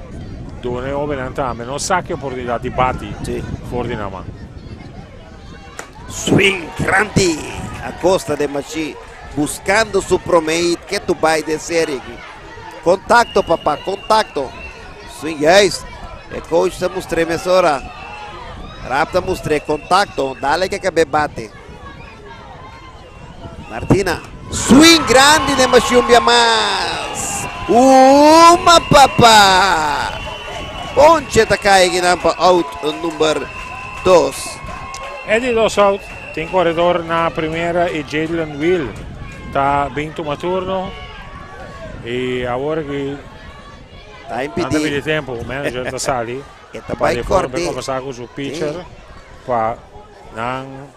duna e hobennan tambe no saki oportunidat di bati Sí. for di nan man. Swing grandi Acosta den machi buscando su prome hit ke tu bay den serie aki. Contacto papa, contacto. Swing juist. E coach ta mustr'é mesora. Rap ta mustr'é contacto. Dale ke kabe bate. Martina. Swing grandi den machi un bia mas. Uma papa. Ponche ta cay akinan pa out number dos. E di dos out. Tin koredor na primera i Jadlen Will ta bin tuma turno. I awor ki Ta nan ta impidi. pidi tempo, manager ta sali E ta pa bai de forma kòrte. kombersá ku su pitcher Sí. pa nan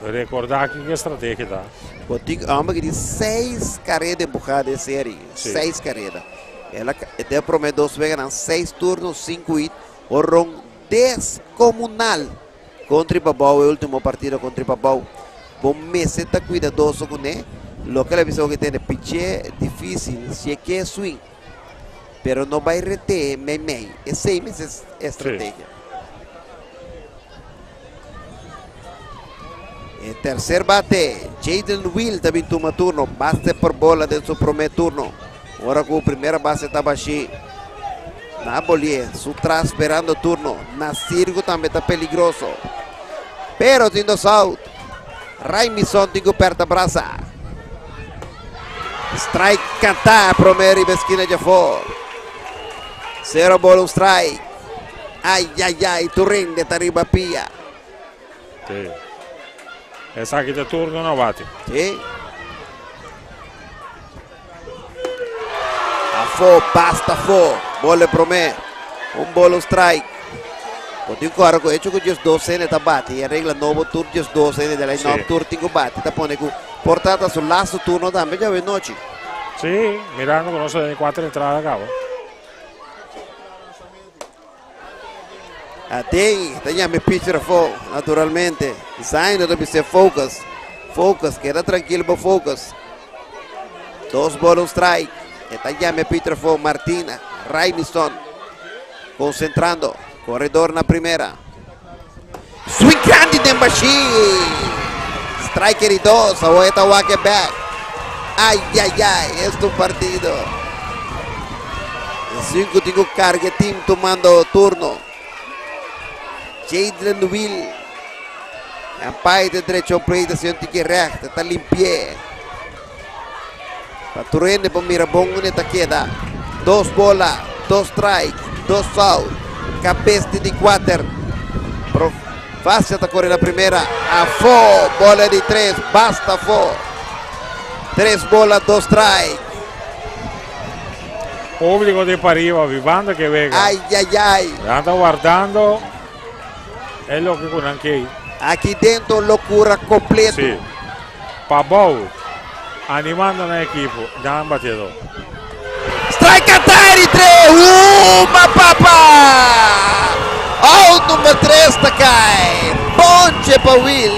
rekordá kiko e strategia ta. Bo tin homber ki tin seis kareda empuhá den serie. Sí. Seis kareda. El a den promé dos weganan seis turno, sinku hit, horon deskomunal. Kontra Pabou, e ultimo partido kontra Pabou. Bo mester ta kuidadoso kuné. Loke el a bisa bo ke tene pich'é difísil si e ke swing. Pero no bai ret'é meimei. Esei mester e estrategia. E tercer bate, Jaden Will ta bin tuma turno. Base por bola den su promé turno. Ora ku primera base ta bashí. Na bolié, su tras sperando turno. Nasir ku tambe ta peligroso. Pero tin dos out. Raimison tin ku pèrta brasa. Strike kantá promé riba eskina djafó. Sero bola un strike. Ay ay ay, tur hende ta riba pia. Sí. Esaki ta turno na bate. Sí. Afó, basta afó. Bola e promé. Un bola, un strike. Bo tin ku ora ku hecho ku 12 hende ta bati e regla nobo tur 12 hende den line-up tur tin ku bati ta pone ku por ta ta su lastu turno tambe djawe nochi. Sí, mirando ku nos ta den kuater entrada kaba. Aten ta yama e pitcher afó, naturalmente. Zaino ta bis'é focus, focus, keda trankil bo focus. Dos bol un strike. E ta yama e pitcher afó, Martina Raimison. Konsentrando, koredor na primera. Swing grandi den bashí. Strike di dos, awor e ta wak e bek. Ay, ay, ay, esta un partido. Sinku tin ku karga e team tumando turno. Jadlen Will. Umpire ta drecha un play ta haciendo un tiki recht, ta limpi'é. Pa tur hende por mira bon unda e ta keda. Dos bola, dos strike, dos out. Kabes di di kuater. Profacia ta kore na primera. Afó, bola di tres, basta afó. Tres bola, dos strike. Público di pariba vivando ke wega. Ay, ay, ay. Nan ta wardando e loke ku nan kei. Aki dentro locura completo. Sí. Pabou animando nan ekipo, nan bateador. Strike a di tres, uma papa! Out number tres ta kai. Ponche pa Will.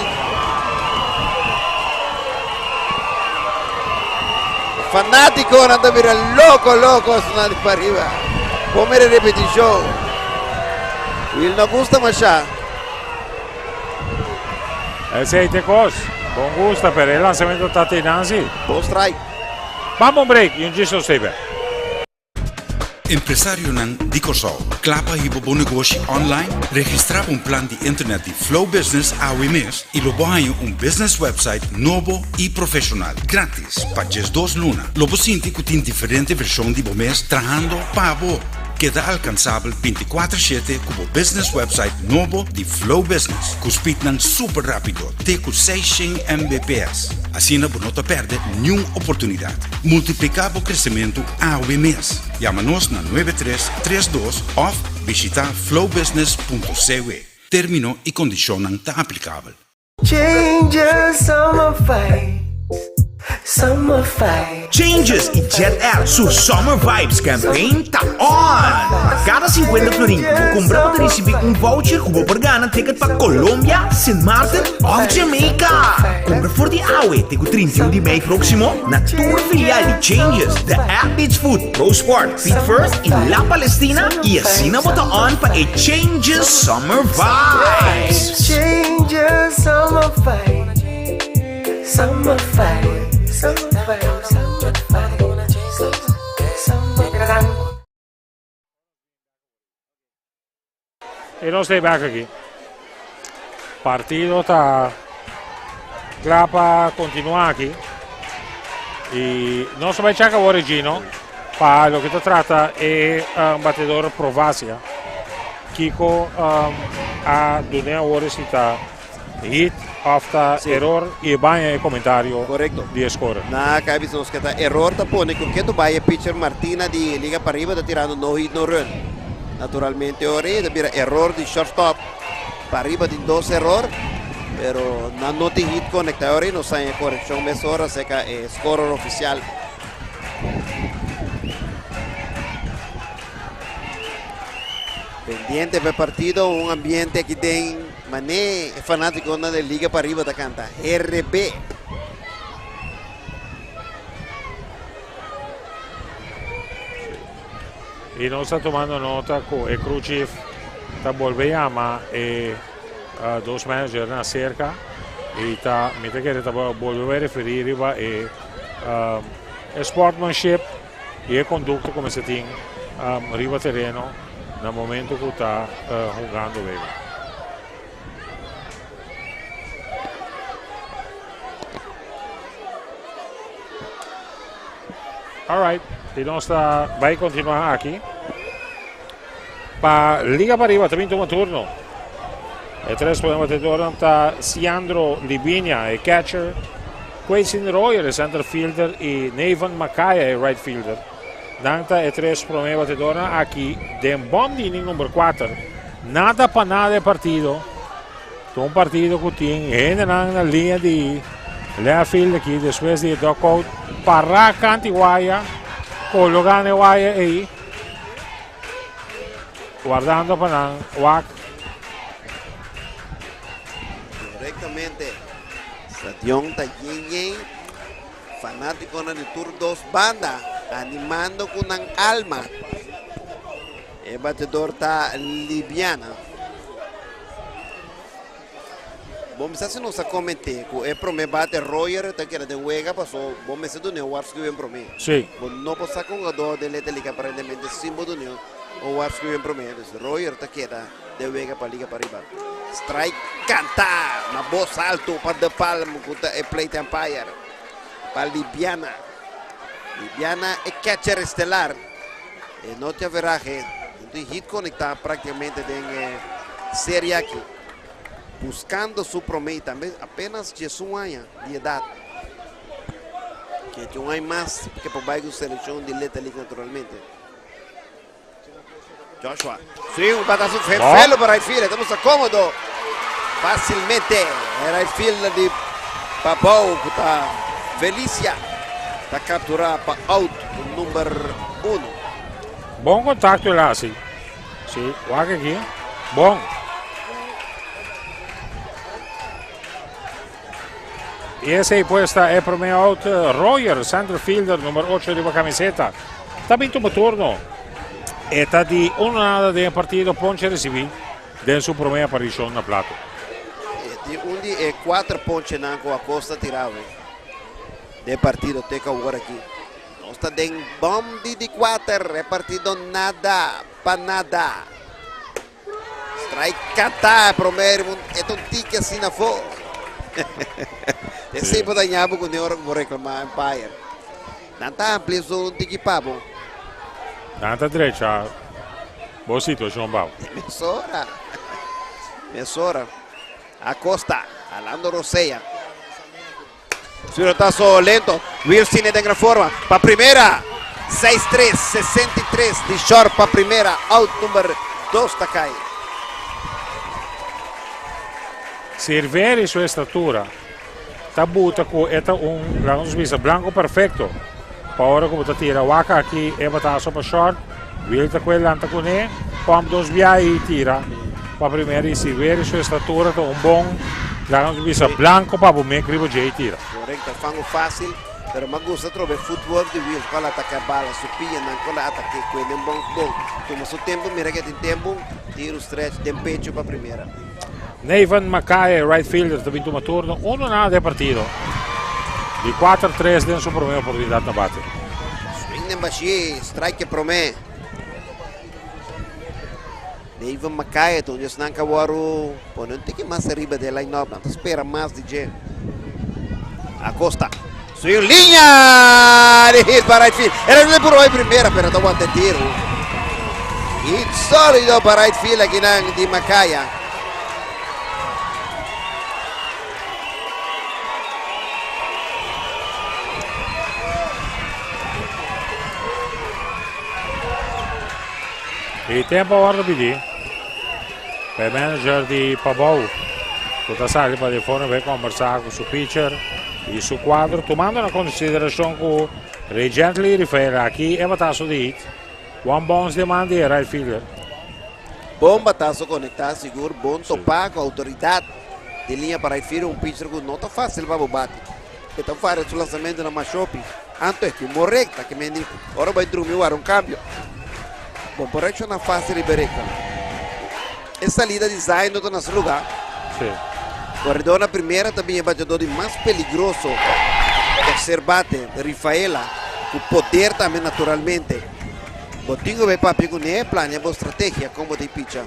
Fanaticonan ta bira loco loco asina di pariba. Por mira e repeticion. Will no gusta masha. Esey te cos. Bon gusta, pero e lanzamento ta te Nancy. Bon strike. Bam un break y un djis nos stay back. Empresarionan di Kòrsou, kla pa hiba bo negoshi online? Registrá pa un plan di internet di Flow Business awe mes i lo bo haña un business website nobo i profeshonal, grátis, pa 12 luna. Lo bo sinti ku tin diferente vershon di bo mes trahando pa bo. Keda alkansabel 24 shete ku bo business website nobo di Flow Business, ku speednan super rápido te ku 600 Mbps. Asina bo no ta pèrdè niun oportunidat. Multipliká bo kresementu awe mes. Yama nos na 9332 òf bishitá flowbusiness.cw. Término i kondishonnan ta aplikabel. Changes on my face. Summer fire. Changes y Jet Air su Summer Vibes Campaign ta on! Pa cada 50 florin cu bo cumpra bo ta ricibi un voucher cu bo por gana ticket pa Colombia, Sint Maarten of Jamaica! Cumpra for di awe te cu 31 di mei proximo na tur filial di Changes, The Athlete's Foot, Pro Sport, Feet First y La Palestina y asina bo ta on pa e Changes Summer Vibes! Changes Summer Vibes. Summer vibe, summer vibe, summer vibe, summer vibe. E nos ta bek aki. Partido ta kla pa kontinuá aki. I nos ta bai chèk awor Regino pa loke ta trata e batedor Provacia. Kiko a dun'é awor si ta Hit of ta eror y e baña e comentario Correcto. di e score. Na kai bisa nos ke ta eror ta pone ku ketu bai e pitcher Martina di Liga Pariba ta tirando no hit no run. Naturalmente ora ei ta bira eror di shortstop. Pariba tin dos eror pero nan no tin hit conecta ora ei nos haña coreccion mesora acerca e scorer oficial. Pendiente pa e partido un ambiente aki den. Mané e fanátikonan di Liga Pariba ta kanta RB. I nos ta tumando nota ku e crew chief ta bolbe yama e dos managernan aserka i ta mi ta kere ta bolbe bai referí riba e sportmanship i e kondukta ku mester tin riba tereno na momento ku ta hungando wega. Alright, i nos ta bai kontinuá aki pa Liga Pariba ta bin tuma turno. E tres prome batedornan ta Siandro Libinia, e catcher, Quaysin Royer, e center fielder, i Nevan Makaya, e right fielder. Nan ta e tres prome batedornan aki den bom di inning number kuater. Nada pa nada e partido. Ta un partido ku tin hendenan na liña di left field aki despues di e dugout para kanti waya, kologa na e waya ei, wardando pa nan wak. Korektamente. Stadion ta yen yen. Fanátikonan di tur dos banda animando ku nan alma. E batedor ta Libiana. Bo mester si nos a kometé ku e promé bate Royer ta keda den wega paso bo mester dun'é un waarschuwing promé. Sí. Bo no por saka un hugador den Little League aparentemente sin bo dun'é un waarschuwing promé. Dus Royer ta keda den wega pa Liga Pariba. Strike kanta na bos alto pa De Palm ku ta e plate umpire pa Libiana. Libiana e catcher estelar. E no tin averahe. No tin hit konektá praktikamente den e serie aki. Buskando su promé i tambe apenas diesun aña di edat. Ke tin un aña mas ke por bai ku selekshon di Little League naturalmente. Joshua. Sí, un batazo felo para right field. Estamos cómodo. Fácilmente. El right field di Pabou ku ta Felicia. Ta captura pa out number 1. Bon contacto el hasi. Sí, wak aki. Bon. Y esey pues ta e prome out. Royer, center fielder, number 8 riba camiseta. Ta bin tuma turno. E ta di uno nada den e partido. Ponche recibi den su prome aparicion na plato. E di un di e cuater ponchenan cu Acosta tirao den partido te cu awor aki. Nos ta den bom di di cuater. E partido nada pa nada. Strike kata prome e ta un tiki asina afó. Esei por daña bo ku ne ora ku bo reklamá umpire. Nan ta amplia su un tiki pa bo. Nan ta drecha bo situashon bou. Mesora. Mesora. Acosta, alando rosea. Surotazo lento. Wilson den gran forma. Pa primera. 6-3, 63 di short pa primera. Out number 2 ta kai. Sirveri su estatura. ta buta ku e ta un, laga nos bisa, blanko perfekto pa ora ku bo ta tira. Wak aki e bataso pa short, Will ta kue lanta kuné, pòmp dos bia i tira pa primera i si weri su estatura ta un bon, laga nos bisa, blanko pa bo mek riba dje i tira. Korekto, fango fásil, pero mi a gusta atrobe footwork di Will, ku al ataká bala, su pianan ku al ataké kue den bon bon, tuma su tempu, mira ke tin tempu, tiro stretch den pecho pa primera. Nathan Macae, right fielder, ta bin tuma turno uno nada den partido. Di 4-3 den su prome oportunidad na bate. Swing den bashí, strike e prome. Nathan Macae ta un di esnan ku a wòrdu pone un tiki mas ariba den e line-up. Nan ta spera mas di dje. Acosta. Swing liña di hit pa right field. E right puro bai primera, pero ta wanta e tiro. Hit sólido pa right field aki nan di Macaya. E tempo a wordo pidi pa e manager di Pabou ku ta sali pa di forma bai kombersá ku su pitcher i su kuadro tumando na konsiderashon ku Ray Gently Rivera aki e bataso di hit one bounce den man di e right fielder. Bon bataso konektá sigur bon topá ku outoridat di liña pa right fielder un pitcher ku no ta fásil pa bo bati. E ta fare su lansamento na Mashopi. Anto e tin un recta ke men di ora bai drumi wara un cambio. Bon por reacciona facil riba e recta. E salida di Zaino ta na su lugar. Sí. Corredor na primera ta bin e bateador di mas peligroso. Tercer bate, Rifaela, cu poder tambe naturalmente. Bo tin cu bay papia cu ne, plania bo strategia con bo ta picha.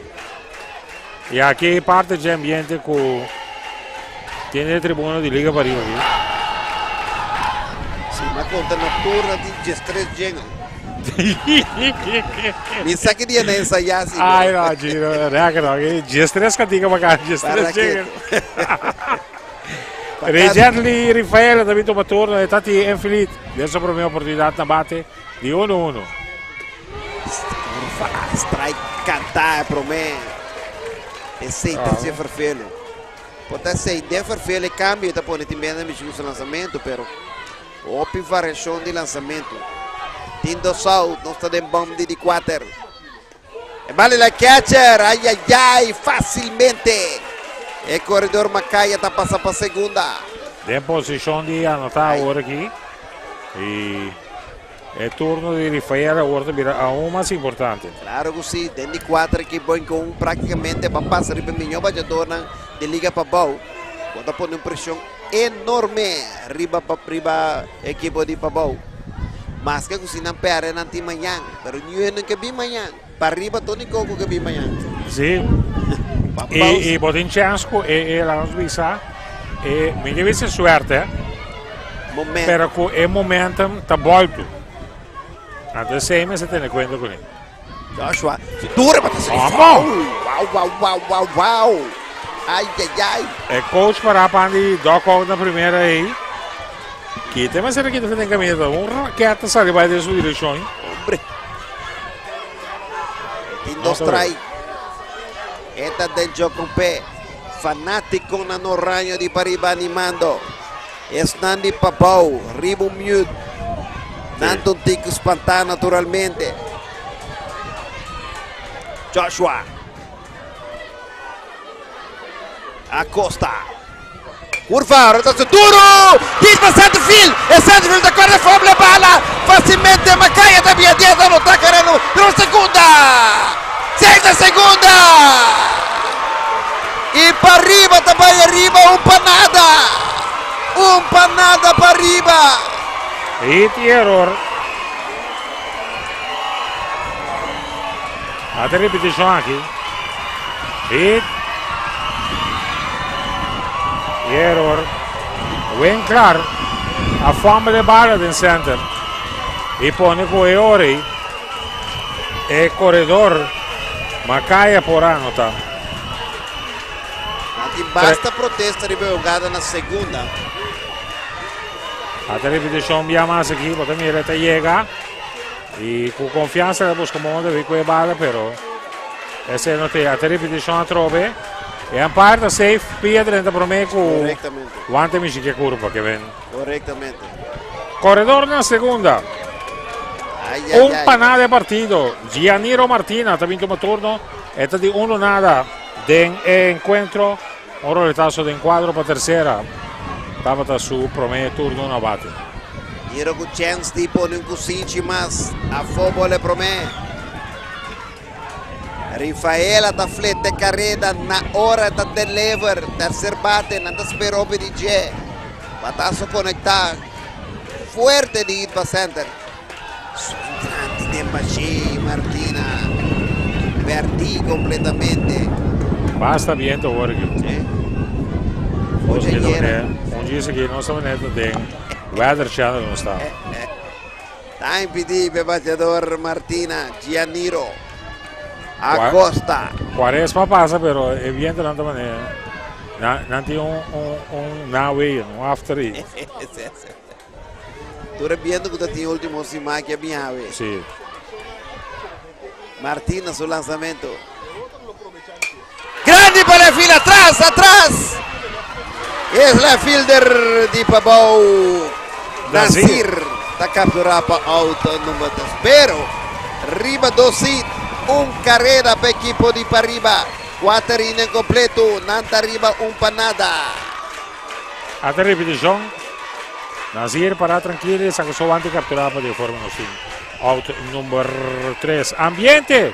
Y aki parte dje ambiente cu tin e tribuna di Liga Pariba aki. Si, m'a conta na turna di 13 djenga. Mi sa ki dia na ensaya si. Ay no, Gino, reaca no. 13 cantica pa cada 13 djenga. Regentley Rifaela ta bin tuma turno e tati Infinite. Den su prome oportunidad na bate di 1-1. Curva, strike cantá e promé. Esei ta ser fervelo. Por ta esei den fervelo e cambio ta pone tin bende mishi cu su lanzamento, pero hopi variacion di lanzamento. Tin dos out, nos ta den bom di di cuater. E bala la catcher, ay ay ay, facilmente. E corredor Macaya ta pasa pa segunda. Den posicion di anota awor aki. Y E turno di Rifael awor ta bira aun mas importante. Claro cu si, den di cuater ekipo en con practicamente ban pasa riba e miño bachadornan di Liga Pabao. Bo ta pone un presion enorme riba riba ekipo di Pabao. Maske cu si nan perde nan tin mañan, pero niun nan ke bin mañan. Pariba Tony Coco ke bin mañan. Si. Y, y bo tin chance cu e, e laga nos bisa, e, mi ke bisa suerte, Moment. pero cu e momentum ta bolto. Anto esey mester tene cuenta cune. Joshua, si dure pa ta sali Amo! foul. Wow, wow, wow, wow, wow. Ay, ay, ay. E coach para pan di dugout na primera ey. Kita mester a kita den caminda. Un raketa sali bay den su direccion. Hombre. Tin dos strike. Eta den Jocompe. Fanatico nan oraño di pariba animando. Esnan di pabou, riba un mute. Nan ta un tiki spantá naturalmente. Joshua. Acosta. Curva, rotación duro. Hit pa center field. E center field ta corre foble bala. Facilmente Macaya ta via 10 anota carrera pero segunda. Sexta segunda. Y pa riba ta bay arriba un panada. Un panada pa riba. Hit y error. Ata repeticion aki. Hit. Error. Winklar a fumble e bala den center. Y pone cu e ori e corredor Macaya por anota. Aki basta protesta riba e hogada na segunda. Ata repeticion bia mas aki. Bo ta mira ta yega. Y cu confiansa ta busca modo di cu e bala, pero ese no te. Ata repeticion atrobe. E umpire ta safe, pia drenta promé ku Korektamente. wante mishi ke kurpa ke ven. Korektamente. Koredor na segunda. Ai, ai, Un ai. pa nada e partido. Gianiro Martina ta bin tuma turno. E ta di uno nada den e enkuentro. Un roletazo den kuadro pa tersera. Tabata su promé turno na bate. Giro ku chèns di pone un kusinchi mas afó bole promé. Rifaela ta flete kareda na ora ta deliver. Terser bate nan ta spera hopi di dje. Batazo konektá fuerte di hit pa center. Swing grandi den bashí Martina. Pèrdí kompletamente. Basta biento awor aki. Sí. Nos Mucha mira yera. manera, un djis aki nos ta manera ta den Weather Channel nos ta. Ta impidí p'e bateador Martina Gianiro Acosta. Cuaresma pasa pero e vientonan ta manera nan nan tin un un un naweeën, un after ei. Tur e biento ku ta tin ultimo siman aki a bin awe. Sí. Martina su lanzamento. Grandi pa left field, atras, atras. Es left fielder di Pabou. Nazir. Nazir ta captura pa out number 2. Pero riba dos hit, un carrera pa equipo di Pariba. Cuater inning completo, nan ta riba un pa nada. Ata repeticion. Nazir para trankil y saca su guante captura pa di forma nos tin out number 3. Ambiente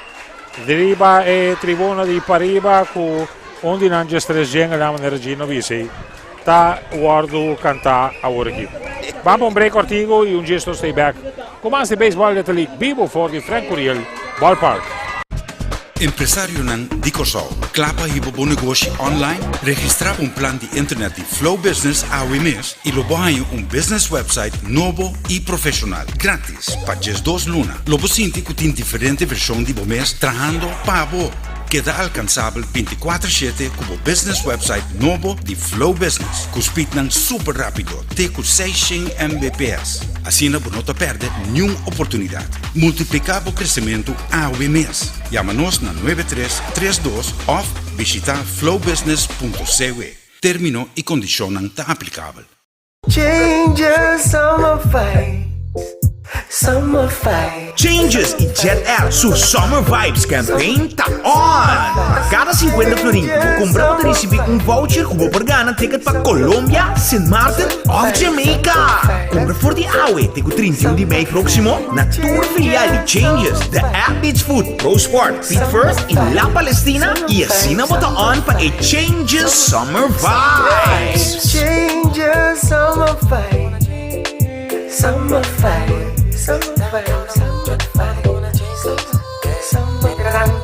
riba e tribuna di Pariba cu un di nan djes tres djenga na manera Gino Bisi ta wordo canta awor aki. Ban pa un break cortigo y un djes nos stay back cu mas di Baseball Little League bibo for di Frank Curiel Ballpark. Empresarionan di Kòrsou, kla pa hiba bo negoshi online? Registrá pa un plan di internet di Flow Business awe mes i lo bo haña un business website nobo i profeshonal, gratis, pa djesdos luna. Lo bo sinti ku tin diferente vershon di bo mes trahando pa bo. Keda alkansabel bintikuater shete ku bo business website nobo di Flow Business, ku speednan super rápido te ku seishent Mbps. Asina bo no ta pèrdè niun oportunidat. Multipliká bo kresementu awe mes. Yama nos na nuebe tres tres dos òf bishitá flowbusiness punto cw. Término i kondishonnan ta aplikabel. Changes summer vibes, summer vibes. Changes y Jet Air su Summer Vibes Campaign ta on! Pa cada 50 florin cu bo cumpra bo ta ricibi un voucher cu bo por gana ticket pa Colombia, Sint Maarten of Jamaica! Cumpra for di awe te cu 31 di mei proximo na tur filial di Changes, The Athlete's Foot, Pro Sport, Feet First y La Palestina y asina bo ta on pa e Changes Summer Vibes! Changes summer vibe, summer vibe, summer vibe, summer vibe, summer vibe.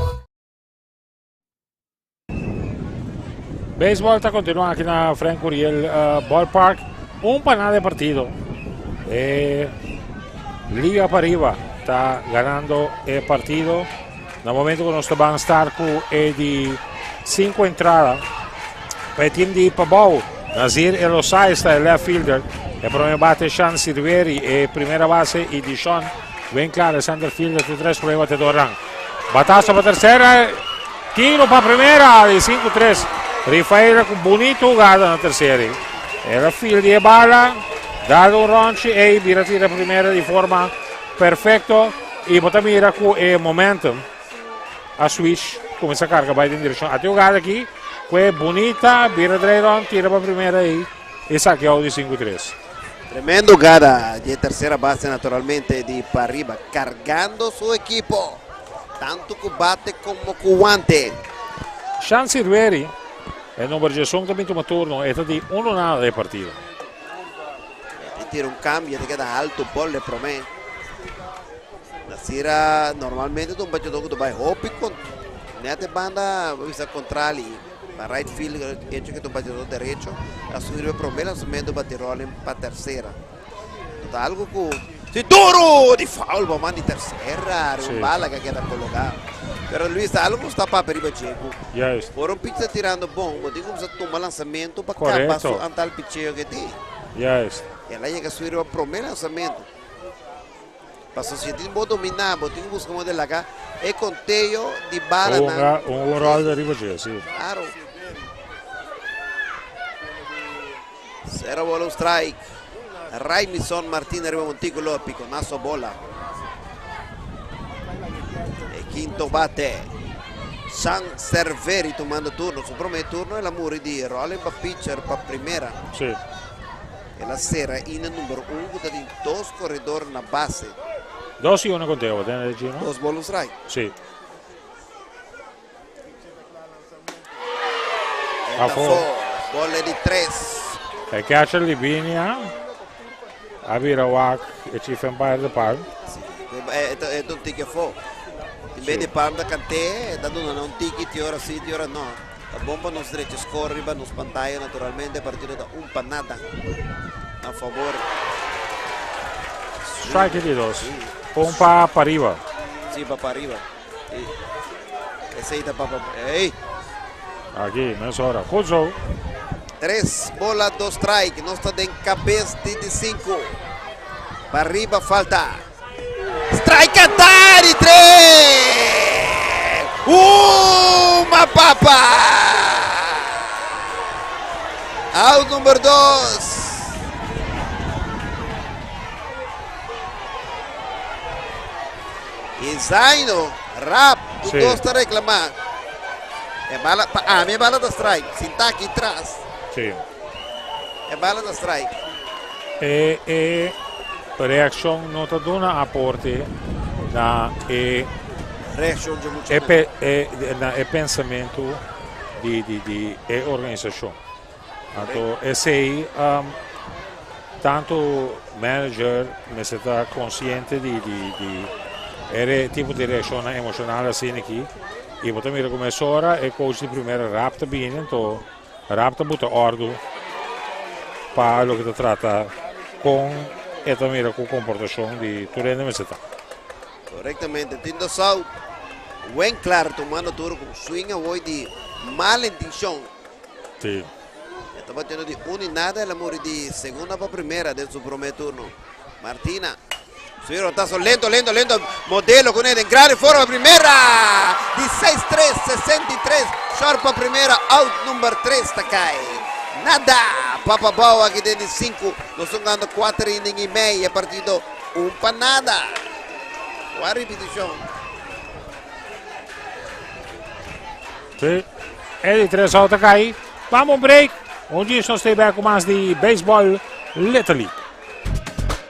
Baseball ta continua aki na Frank Curiel uh, Ballpark. Un pa nada e partido. E Liga Pariba ta ganando e partido. Na momento ku nos ta ban start ku e di 5 entrada. Pa e team di Pabou, Nazir Elosai sta e left fielder. E prome bate Sean Sirveri, e primera base y Dishon Winkler, e center fielder, te tres prome batedornan. Batazo pa tercera, tiro pa primera di 5-3. Rifaela ku bonito jugada na tercera. El a field e bala, dado un ronchi e bira tira primera di forma perfecto. Y bo ta mira ku e momentum a switch kuminsá karga bai den direkshon. Ate jugada aki kue bunita, bira drei rond, tira pa primera i e sakeou di 5-3. Tremendo jugada di e tercera base naturalmente di Pariba cargando su equipo tanto cu bate como cu guante. Sean Sirveri, e number 11 ta bin tuma turno, e ta di uno nada e partido. E tira un cambio, ta keda alto bol de prome. Nasira normalmente ta un bachador ku ta bai hopi kon net e banda bisa kontrali pa right field hecho ku ta un bachador derecho a subi riba e prome lanzamento bati rolling pa tersera. No ta algo ku si duro di foul bo man di tersera riba un bala ku a keda koloká. Pero Luis ta algo ku sta papia riba dje ku ora un pitcher ta tirando bon bo tin ku kumsa tuma lanzamento pa kaba su antal picheo ke tin. El a yega subi riba prome lanzamento. Pasobra si tin bo dominá, bo tin ku buska moda di laga e konteo di balanan. Un ròl riba dje, si. Klaro. Sero bola un strike. Raimison Martina riba montículo, piconazo bola. E quinto bate. San Cerveri tumando turno. Su promé turno el a muri di rolling pa pitcher pa primera. El a sera inning number 1 ku tin dos koredó na base. 2-1 konteo, tin Gino? Dos bola un strike. Si. Afó. Bola di tres. E catcher Livinia. A bira wak e chief umpire di palm. E un tiki afó. En bes di palm ta kant'é, ta duna un tiki, te ora si, te ora no. Ta bon pa nos drecha score riba nos pantaya, naturalmente, partido ta 1-0. Na fabor. Strike di dos. Un pa pariba. Si, pa pariba. Esei ta pa Ei! Aki, mesora. Goed zo. Tres bola, dos strike. Nos ta den kabes di sinku. Pariba falta. Strike ta di tres. Uma papa. Out number 2. I Zaino, Rap, dos ta reklamá. E bala, pa ami e bala ta strike. Sinta aki tras. E bala ta strike. E reakshon no ta duna aporte na e Reakshon di mucho e, pe, e, na e pensamentu di e organisashon. Anto, esei tantu manager mester ta konsiente di e tipo di reakshon emoshonal asina aki. I bo ta mira ku mesora e coach di primera rap ta bini, anto rap ta buta òrdu pa loke ta trata kon e ta mira ku komportashon di tur hende mester ta. Korektamente, tin dos out. Winkler tumando turno ku swing awor di mal intenshon. E ta batiendo di 1-0, el a muri di segunda pa primera den su promé turno. Martina. Swing rotazo lento, lento, lento. Modelo kuné den grande forma. Primera. Di 6-3, 63. Short pa primera. Out number 3 ta kai. Nada. Papa Bou aki den di 5. Nos ta hungando 4 inning i mei. E partido 1-0. Kua repetishon. Si. E di tres out a kai. Ban un break. Un dia nos ta back ku mas di Baseball Little League.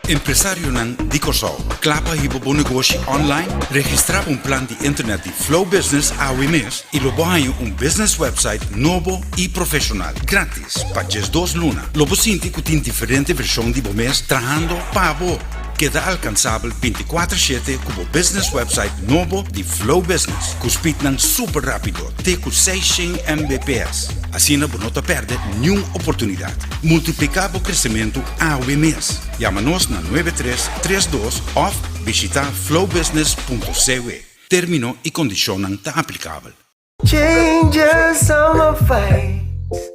Empresarionan di Kòrsou, kla pa hiba bo negoshi online? Registrá pa un plan di internet di Flow Business awe mes i lo bo haña un business website nobo i profeshonal, gratis pa 12 luna. Lo bo sinti ku tin diferente vershon di bo mes trahando pa bo. Keda alkansabel 24/7 ku bo business website nobo di Flow Business, ku speednan super rápido, te ku 600 Mbps. Asina bo no ta pèrdè niun oportunidat. Multipliká bo kresementu awe mes. Yama nos na 9332 òf bishitá flowbusiness.cw. Término i kondishonnan ta aplikabel. Changes, summer vibes,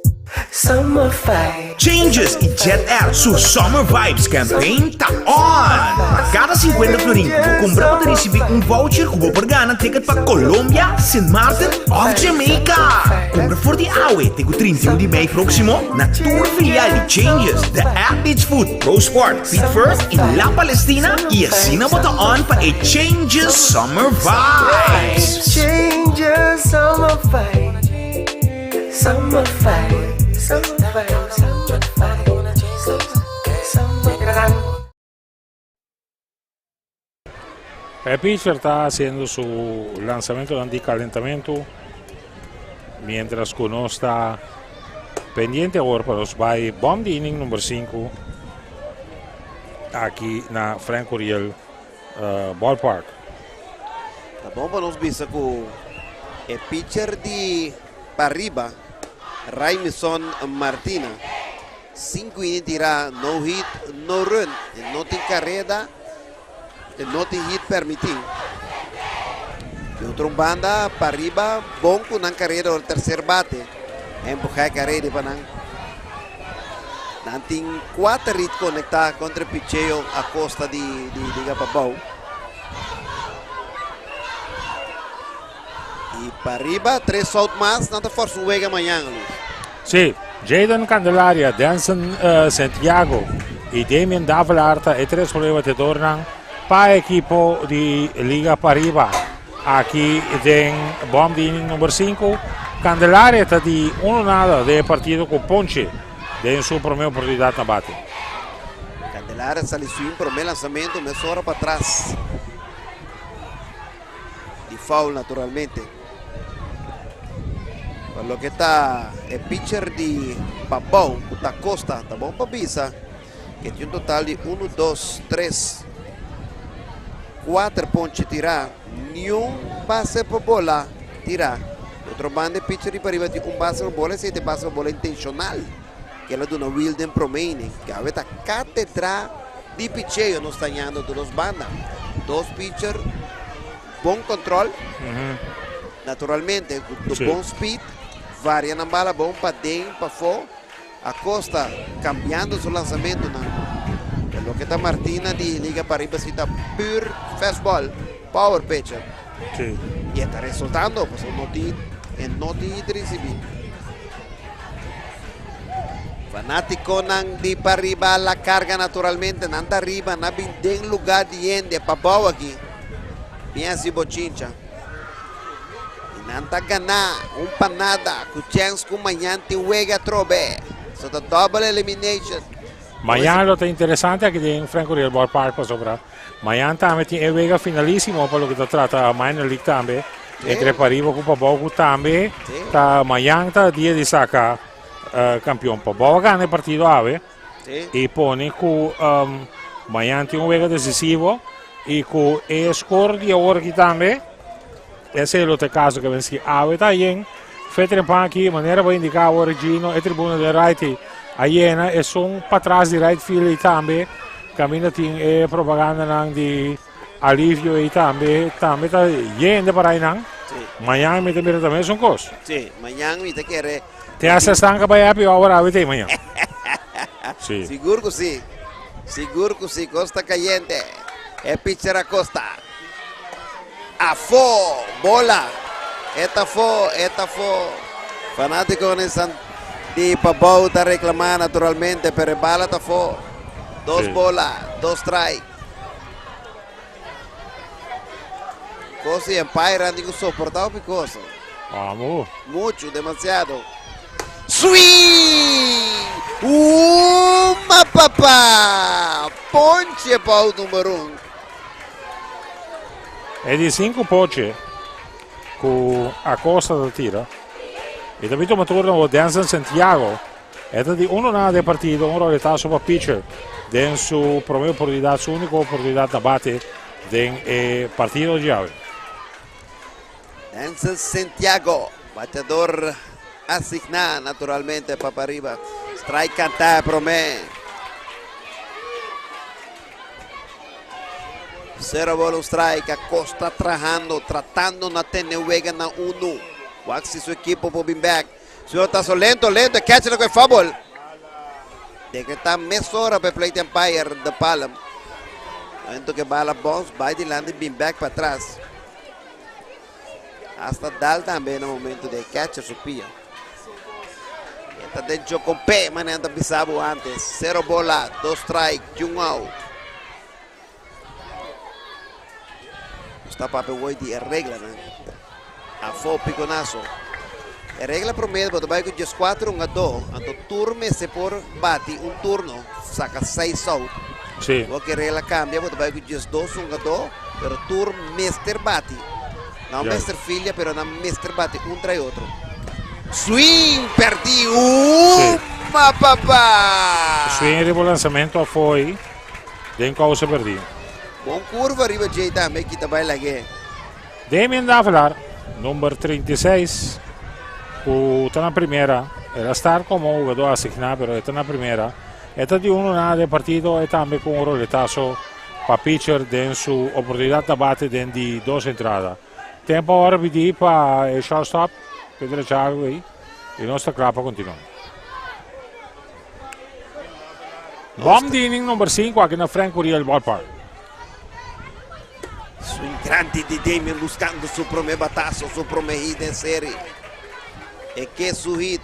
summer vibes. Changes i Jet Air su Summer Vibes campaign ta on! Kada 50 florin ku bo kumpra bo ta risibí un voucher ku bo por gana ticket pa Colombia, Sint Maarten òf Jamaica. Kumpra for di awe te ku 31 di mei próksimo na tur filial di Changes, The Athlete's Foot, Pro Sport, Feet First i La Palestina i asina bo ta on pa e Changes Summer Vibes! Changes, summer vibes, summer vibes, summer vibes, summer vibes, summer vibes. E pitcher ta hasiendo su lansamentu di kalentamentu, mientras ku nos ta pendiente awor pa nos bai bòm di inning number 5 aki na Frank Curiel Ballpark. Ta bon pa nos bisa ku e pitcher di pariba, Raimison Martina, sinku inning tirá, no hit, no run. E no tin kareda, e no tin hit permití. Di otro banda, pariba, bon ku nan kareda ora terser bate. Empuhá e kareda pa nan. Nan tin kuater hit konektá kontra e picheo Acosta di Liga Pabou. I pariba, tres out mas, nan ta forsa un wega mañan, Luis. Si. Jayden Candelaria, Denson Santiago y Damian Davelaar ta e tres goleador bateadornan pa ekipo di Liga Pariba. Aki den bom di inning number 5, Candelaria ta di 1-0 den e partido cu ponche den su prome oportunidad na bate. Candelaria sali swing prome lanzamento mesora patras di foul naturalmente. Pa loke ta e pitcher di Pabou cu ta Costa, ta bon pa bisa ke tin un total di 1, 2, 3, 4 ponche tirá, niun base pa bola tirá. Di otro banda e pitcher di pariba tin un base pa bola, esei ta e base pa bola intenshonal ke el a duna Wilden promé inning. Ke awe ta katedra di picheo nos ta hañando di dos banda. Dos pitcher bon control, naturalmente ku bon speed, varia nan bala bon paden, pafó. Acosta cambiando su lanzamentonan. Pero loke ta Martina di Liga Pariba si ta pure fastball, power pitcher. Sí. Y e ta resultando, pasobra no tin, e no tin hit ricibi. Fanaticonan di Pariba la carga naturalmente, nan ta riba, nan bin den lugar di hende pabao aki. Bin haci bochincha. I nan ta ganá un pa nada ku chèns ku mañan tin wega atrobe. So ta double elimination. Mañan lo ta interesante aki den Frank Curiel Ballpark pasobra mañan tambe tin e wega finalísimo pa loke ta trata minor league tambe entre Pariba ku Pabou ku tambe ta mañan ta dia di saka kampion. Pabou a gana e partido awe i pone ku mañan tin un wega desisivo i ku e skor di awor aki tambe. Esei lo ta e kaso ke men si awe ta yen fe trempan aki manera bo indiká awor Gino e tribuna den right ei a yena esun patras di right field ei tambe kaminda tin e propagandanan di alivio ei tambe tambe ta yen de parai nan mañan mi ta mira ta mesun kos. Sí, mañan mi ta kere. Te hasta esnan ka bai happy hour awe ta ei mañan. Sí. Sigur ku sí. Sigur ku sí, kos ta kayente. E pitcher Acosta. Afó, bola. E ta afó, e ta afó. Fanátikonan San di Pabou ta reklamá naturalmente, pero e bala ta afó. Dos bola, dos strike. Kos di umpire a tin ku soportá hopi kos. Amo. Muchu, demasiado. Swing! Uma papá! Ponche pa out number un. E di sinku poche ku Acosta ta tira. I ta bin tuma turno ku Denson Santiago. E ta di uno nada den partido, un roletazo pa pitcher den su prome oportunidat, su uniko oportunidat na bate den e partido djawe. Denson Santiago, bateador asigná naturalmente pa pariba. Strike kantá e prome. Cero bola un strike. Acosta trahando, tratando na tene wega na uno. Wak si su equipo por bin back. Su tazo lento, lento, e catcher cu e foul. Decreta mesora pa e plate umpire de Palm. Momento que bala bounce, bay dilanti bin back pa atras. Hasta dal tambe na momento de catcher su pia. E ta den Chocopé, manera ta bisa bo antes. Cero bola, dos strike, y un out. Nos ta papia hoy di e reglanan. Afó piconazo. E regla promé bo ta bai ku 14 hungadó, anto tur mester por bati un turno, saka seis out. Sí. Bo ke regla kambia, bo ta bai ku 12 hungadó, pero tur mester bati. Nan Ja. mester filia, pero nan mester bati un tras otro. Swing perdí. Uma papá! Swing riba lanzamento afó ei, den kousa perdí. Bon curva riba djei tambe, kita bai lag'é. Damien Davelaar, number 36, ku ta na primera. El a start komo hugadó asigná, pero e ta na primera. E ta di uno nada den partido, e tambe ku un roletazo pa pitcher den su oportunidat na bate den di dos entrada. Tempo awor a pidi pa e shortstop pa e drecha algu ei i nos ta kla pa kontinua. Bom di inning number 5 aki na Frank Curiel Ballpark. Swing grandi di Damien buscando su prome batazo, su prome hit den serie. E ke su hit.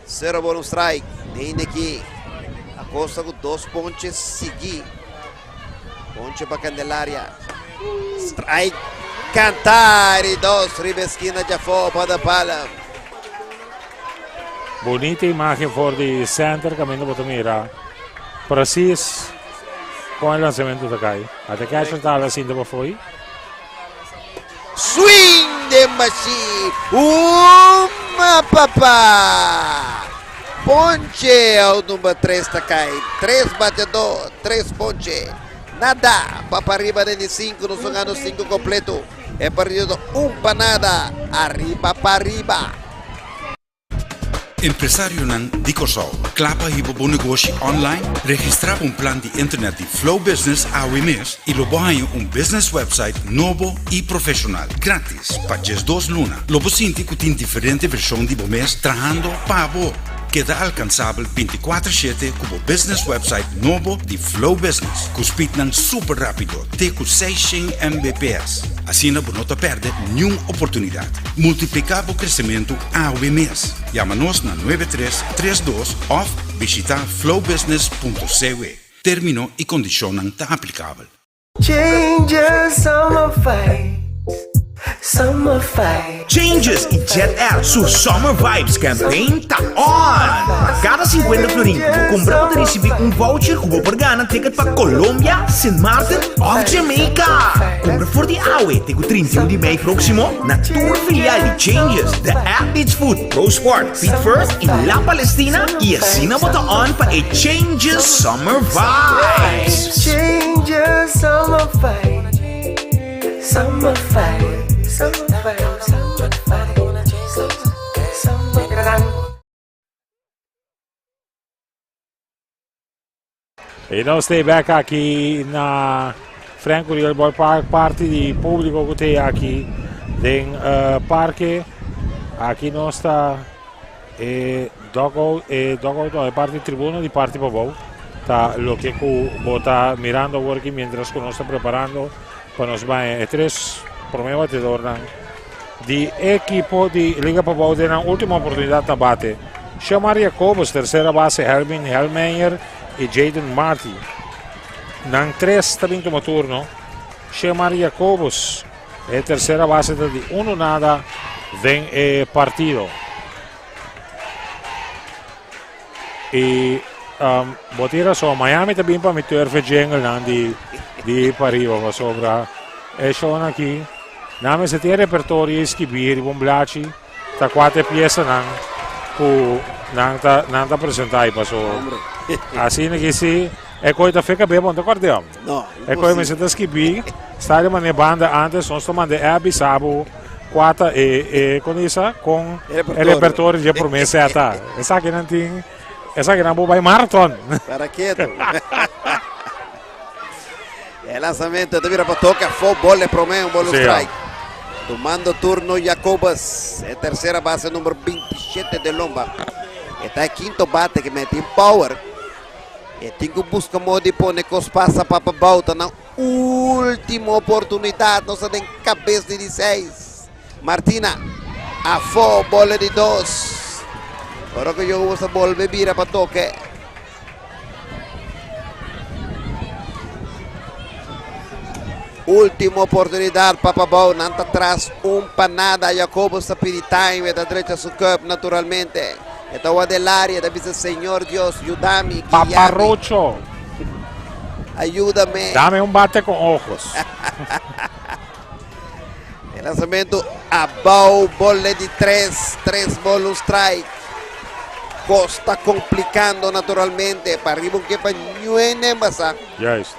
Sero bol un strike. Neine aki Acosta ku dos ponche sigui. Ponche pa Candelaria. Strike kanta di dos riba eskina djafó pa De Palm. Bunita imagen for di center caminda bo ta mira precies con e lanzamento ta cay. Ata catcher ta ala sinta pa fo'i. Swing den bashi. Uma papa! Ponche out number 3 ta kai. Tres bateador, tres ponche. Nada pa pariba den di 5, nos gano 5 completo. E partido ta un pa nada, ariba pariba. Empresarionan di Kòrsou, kla pa hiba bo negoshi online? Registrá pa un plan di internet di Flow Business awe mes i lo bo haña un business website nobo i profeshonal, grátis, pa 12 luna. Lo bo sinti ku tin diferente vershon di bo mes trahando pa bo. Keda alkansabel 24 shete ku bo business website nobo di Flow Business, ku speednan super rápido te ku 600 Mbps. Asina bo no ta pèrdè niun oportunidat. Multipliká bo kresementu awe mes. Yama nos na 9332 òf bishitá flowbusiness.cw. Término i kondishonnan ta aplikabel. Changes, summer vibes, summer vibes. Changes i Jet Air su Summer Vibes Campaign ta on! Pa kada 50 florin ku bo kumpra bo ta risibí un voucher ku bo por gana ticket pa Colombia, Sint Maarten òf Jamaica! Kumpra for di awe te ku 31 di mei próksimo na tur filial di Changes, The Athlete's Foot, Pro Sport, Feet First i La Palestina i asina bo ta on pa e Changes Summer Vibes! Changes Summer Vibes, Summer Vibes, Summer Vibes, Summer Vibes, Summer Vibes. E nos ta bek aki na Frank Curiel Ballpark, parti di público ku te aki den uh, parke. Aki nos ta e dugout, e dugout no, e parti tribuna di parti pabou. Ta loke ku bo ta mirando awor aki mientras ku nos ta preparando pa nos baña e tres prome batedornan di ekipo di Liga Pabou den nan último oportunidat na bate. Shomar Jacobus, tercera base Helmin Helmeyer y Jaden Marty. Nan tres ta bin tuma turno. Shomar Jacobus, e tercera base ta di 1-0 den e partido. Y bo tin razon, Miami ta bin pa mi turf e jingle nan di di pariba pasobra e shownan aki nan mester tin e repertorio e skibi riba un blachi ta kuater piesanan ku nan ta nan ta presenta ahi paso asina ki si e koi ta feka beba no ta kòrda hom No, e koi mester ta skibi sta riba ne banda antes nos ta manda e app bisa bo kua ta e e kon bisa kon e repertorio dje prome seta esakinan tin Esakinan bo bai marathon. Para ketu. E lanzamento ta bira pa toca fo bol e prome un bol un strike. Tomando turno Jacobus, e tercera base number 27 de lomba. E ta e quinto bate que mete in power. E tin ku busca modo di pone kos pasa pa pa bouta na último oportunidad. Nos ta den cabes di 16. Martina afó bola di dos. Ora ku Jacobus a bolbe bira pa toke. Último oportunidad pa Pabou. Nan ta tras un pa nada. Jacobus ta pidi time. E ta drecha su cup naturalmente. E ta wak den laria. E ta bisa, Señor Dios, yuda mi, guia mi. Paparocho. Ayúdame. Dame un bate con ojos. E lanzamento abao, bola di tres, tres ball, un strike. Costa complicando naturalmente. Pa riba un kepa ñuene basa. Juist.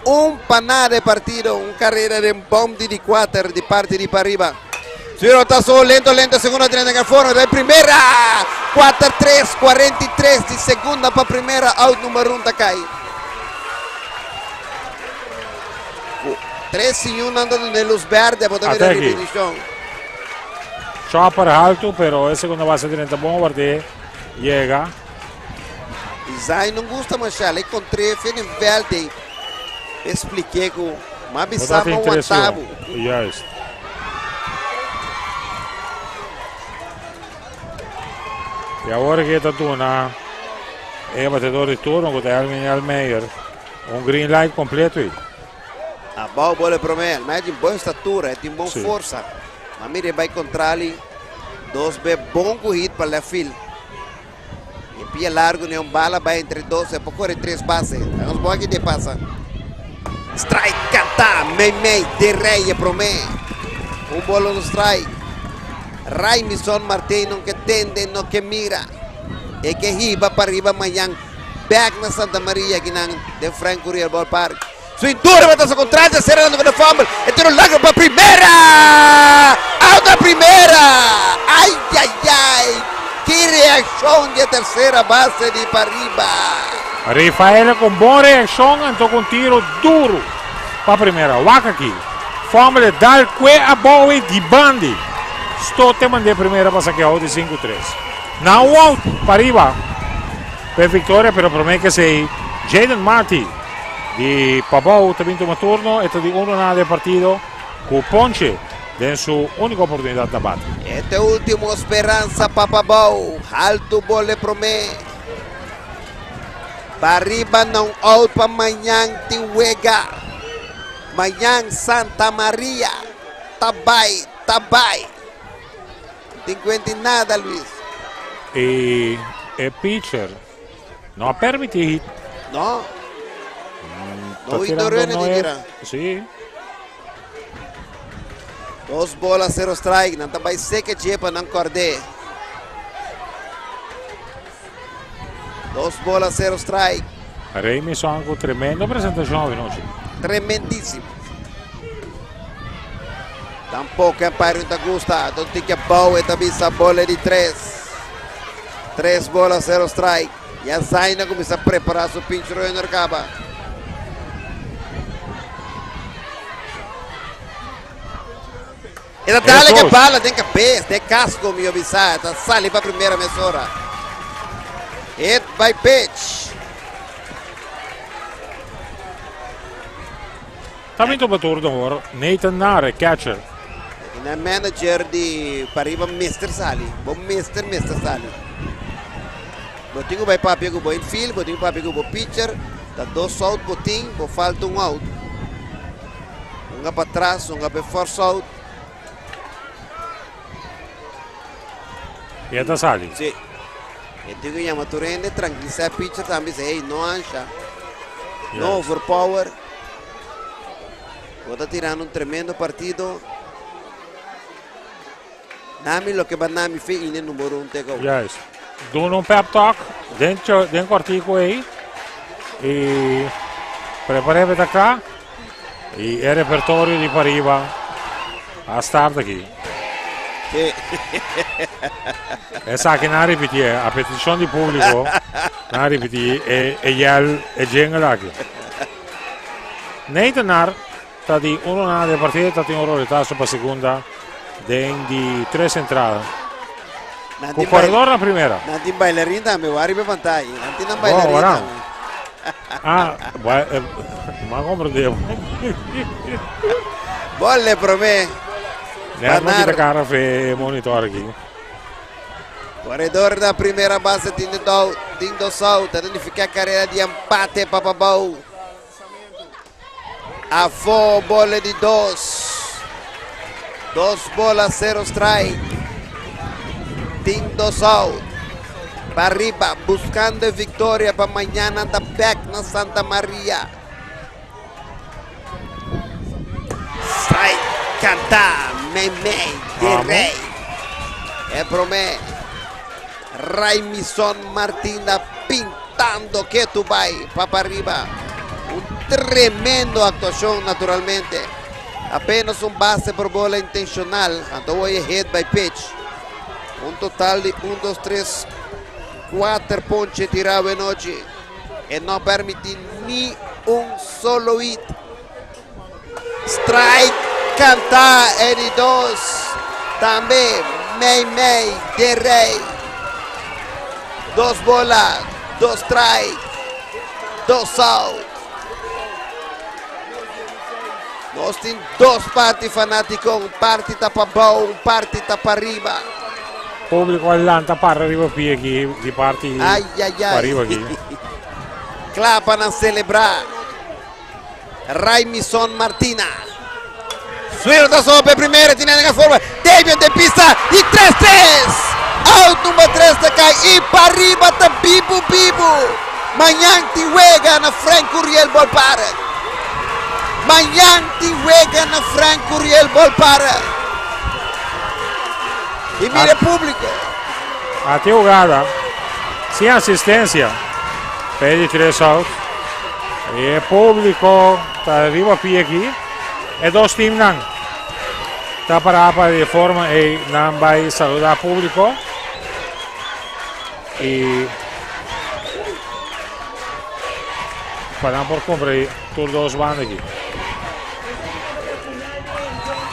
Un panada de partido, un carrera de bom di di cuater di parte di pariba. Ciro tazo lento, lento, segunda tiene en forma de primera. 4-3, 43 di segunda pa primera, out número 1 takai. Tres siñonan ta duna e luz berde pa ta mira Ata aki. repeticion. Chopper haltu, pero e segunda base drenta bon ward'é yega. Isai no gusta masha, el encontré fe den veld ei. Expliqué cu m'a Bo bisa ta tin m'a tres wanta bo. yu. Juist. I awor ke ta duna e batedor di turno ku ta Elvin Elmeyer un green light kompleto ei. Abou bola e promé. Elmeyer tin bon statura, e tin bon Sí. forsa. Ma mira e bai kontrali dos be bon ku hit pa left field. E pia largo ne un bala bai entre dos, e por kore tres base. Nos bon aki de pasa. Strike kanta, mei mei, de rei e promé. Un bola un strike. Raimison Martin no ke tende, no ke mira. E ke hiba pa riba mañan back na Santa Maria kinan den Frank Curiel Ballpark. Swing duro bata sa kontra tercera dando con fumble. E tiro largo pa primera. Out na primera. Ay, ay, ay. Ki reaccion di tercera base di Pariba. Rafael ku bon reakshon anto ku tiro duro pa primera. Wak aki. Fumble dal kue abou di bandi. Stote mand'é primera pa saka out di 5-3. Now out Pariba. Pa viktoria, pero promé ku esei Jaden Marty di Pabou tambe tuma turno, e ta di 1-0 e partido ku ponche den su úniko oportunidat na bate. Esta e último speransa pa Pabou. Altu bola e promé. Pariba na un out pa mañan tin wega. Mañan Santa Maria ta bai, ta bai. Tin kuenta nada, Luis. E, e pitcher no a permití hit. No. Ta No hit tirando no run no tin e- tira. Sí. Dos bola, cero strike. Nan ta bai seke dje pa nan kord'é. Dos bola, cero strike. Remison ku tremendo presentashon anochi. Tremendísimo. Tampoko umpire no ta gusta. Don tiki abou e ta bisa bola di tres. Tres bola, cero strike. Ya Zaina kuminsá prepará su pinch runner kaba. E ta dale ke Eso. bala den kabes, den kasko mi bisa. E ta sali pa primera mesora. Hit by pitch. Tambe tuma turno awor Nathan Nare, catcher. E na manager di Pariba Mr. Sali. Bo Mr. Mr. Sali. Bo tin ku bai papia ku bo infield, bo tin ku papia ku bo pitcher. Ta dos out bo tin, bo falta un out. Un pa atras, un pa force out. E ta sali. Sí. E tin ku yama tur hende, trankilisá pitcher tambe, bisa, hey, no ansha. No overpower. Bo ta tirando un tremendo partido. Nami loke ba nami fe ine numero un teka. Juist. Doen un pep talk den, den kwartier ei. I prepará pa kla. I e repertorio di Pariba a start aki. Sí. Esaki nan a ripití, a petishon di públiko, nan a ripití e, e yell, e jingle aki. Nathan Nar ta di 1-0 di partido, ta tin un roletazo pa segunda den di tres entrada. Nan Ku tin koredor na primera. Nan tin bailarín tambe, wak riba pantalla. Nan tin nan Oh, bailarín ora. tambe. Ah, m'a komprendé. Bola promé. Net m'a kita Banar. kara fe monitor aki. Koredor na primera base tin do, tin dos out. Ta signifiká karera di empate pa Pabou. Afó bola di dos. Dos bola, cero strike. Tin dos out. Pariba buskando viktoria pa mañan ta back na Santa Maria. Strike kanta mei mei de Vamos. rei. E promé. Raimison Martina pintando ketu bai pa Pariba. Un tremendo aktuashon naturalmente. Apenas un base por bola intenshonal. Anto e hit by pitch. Un total di 1, 2, 3, 4 ponche tirá anochi. E no a permití ni un solo hit. Strike kanta e di dos. Tambe mei mei de rei. Dos bola, dos strike, dos out. Nos tin dos parti fanátiko, un parti ta Pabou, un parti ta Pariba. Públiko a lanta para riba pia aki di parti Ai, ai, ai. pariba aki. Kla pa nan selebrá. Raimison Martina. Suero ta sobe primera, tiene en forma. Davion de pista y 3-3. Out number 3 ta kai y pariba ta bibu bibu. Mañan tin wega na Frank Curiel Ballpark. Mañan tin wega na Frank Curiel Ballpark. Y mira el público. Ati jugada sin asistencia. Pedi 3 out. E público ta riba pia aki. E dos teamnan ta para pa di forma e nan bai saludá público. Y pa nan por kumpra tur dos banda aki.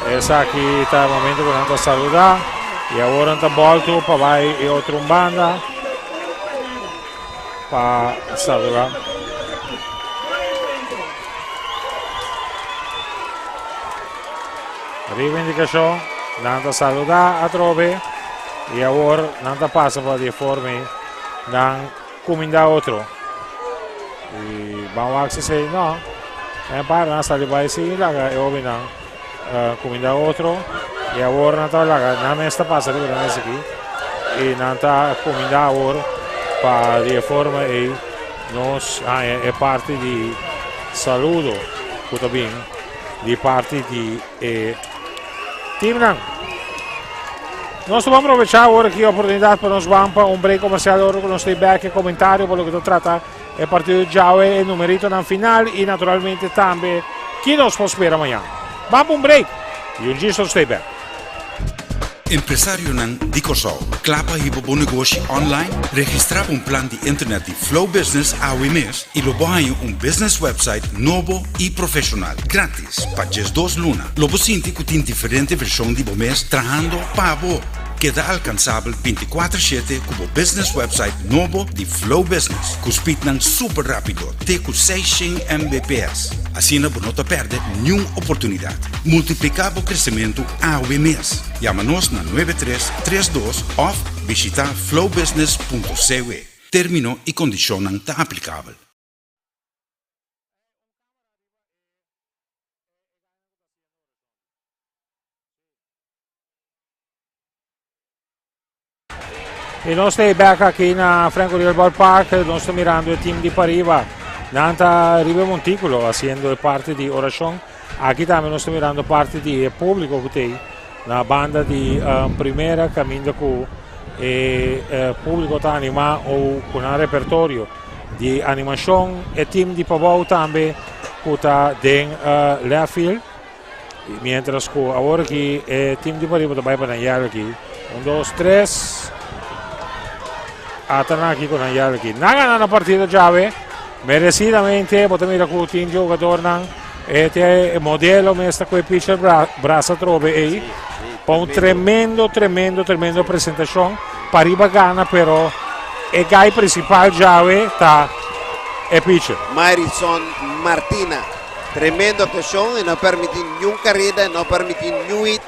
Esaki ta e momento ku nan ta saludá. Y awor nan ta bolto pa bai e otro banda pa saludá. Riba indikashon, nan ta saludá atrobe y awor nan ta pasa pa di forma nan kumindá otro. Y ban wak si sei no. En para nan sali bai si laga e hobennan kumindá otro y awor nan ta laga nan mes ta pasa riba nan mes aki y nan ta kumindá awor pa di e forma ei nos haña e parti di saludo ku ta bin di parti di e teamnan. Nos ta aprovechá awor aki e oportunidat pa nos ban pa un break komersial ora ku nos ta bek e komentario pa loke ta trata e partido djawe, e numeritonan final i naturalmente tambe ki nos por spera mañan. Ban pa un break i un djis nos ta bek. Empresarionan di Kòrsou, kla pa hiba bo negoshi online? Registrá pa un plan di internet di Flow Business awe mes i lo bo haña un business website nobo i profeshonal, gratis, pa 12 luna. Lo bo sinti ku tin diferente vershon di bo mes trahando pa bo. Keda alkansabel 24/7 ku bo business website nobo di Flow Business, ku speednan super rápido te ku 600 Mbps. Asina bo no ta pèrdè niun oportunidat. Multipliká bo kresementu awe mes. Yama nos na 9332 òf bishitá flowbusiness.cw. Término i kondishonnan ta aplikabel. Y nos ta back aki na Frank Curiel Ballpark. Nos ta mirando e team di pariba. Nan ta riba montículo haciendo e parti di oracion. Aki tambe nos ta mirando parti di público ku tin na banda di primera caminda ku e público ta animá o ku nan repertorio di animacion. E team di pabou tambe ku ta den left field. Mientras ku awor aki e team di pariba ta bai pa nan yèl aki. Un, dos, tres. Ata nan aki ku nan yèl aki. Nan gana na partido djawe. Meresidamente bo ta mira ku tin jugadornan e te modelo mes ta ku e pitcher brasa trobe ei. Pa un tremendo, tremendo, tremendo presentashon. Pariba gana pero e guy principal djawe ta e pitcher. Mayrison Martina. Tremendo actuacion, e no a permiti niun careda, e no a permiti niun hit.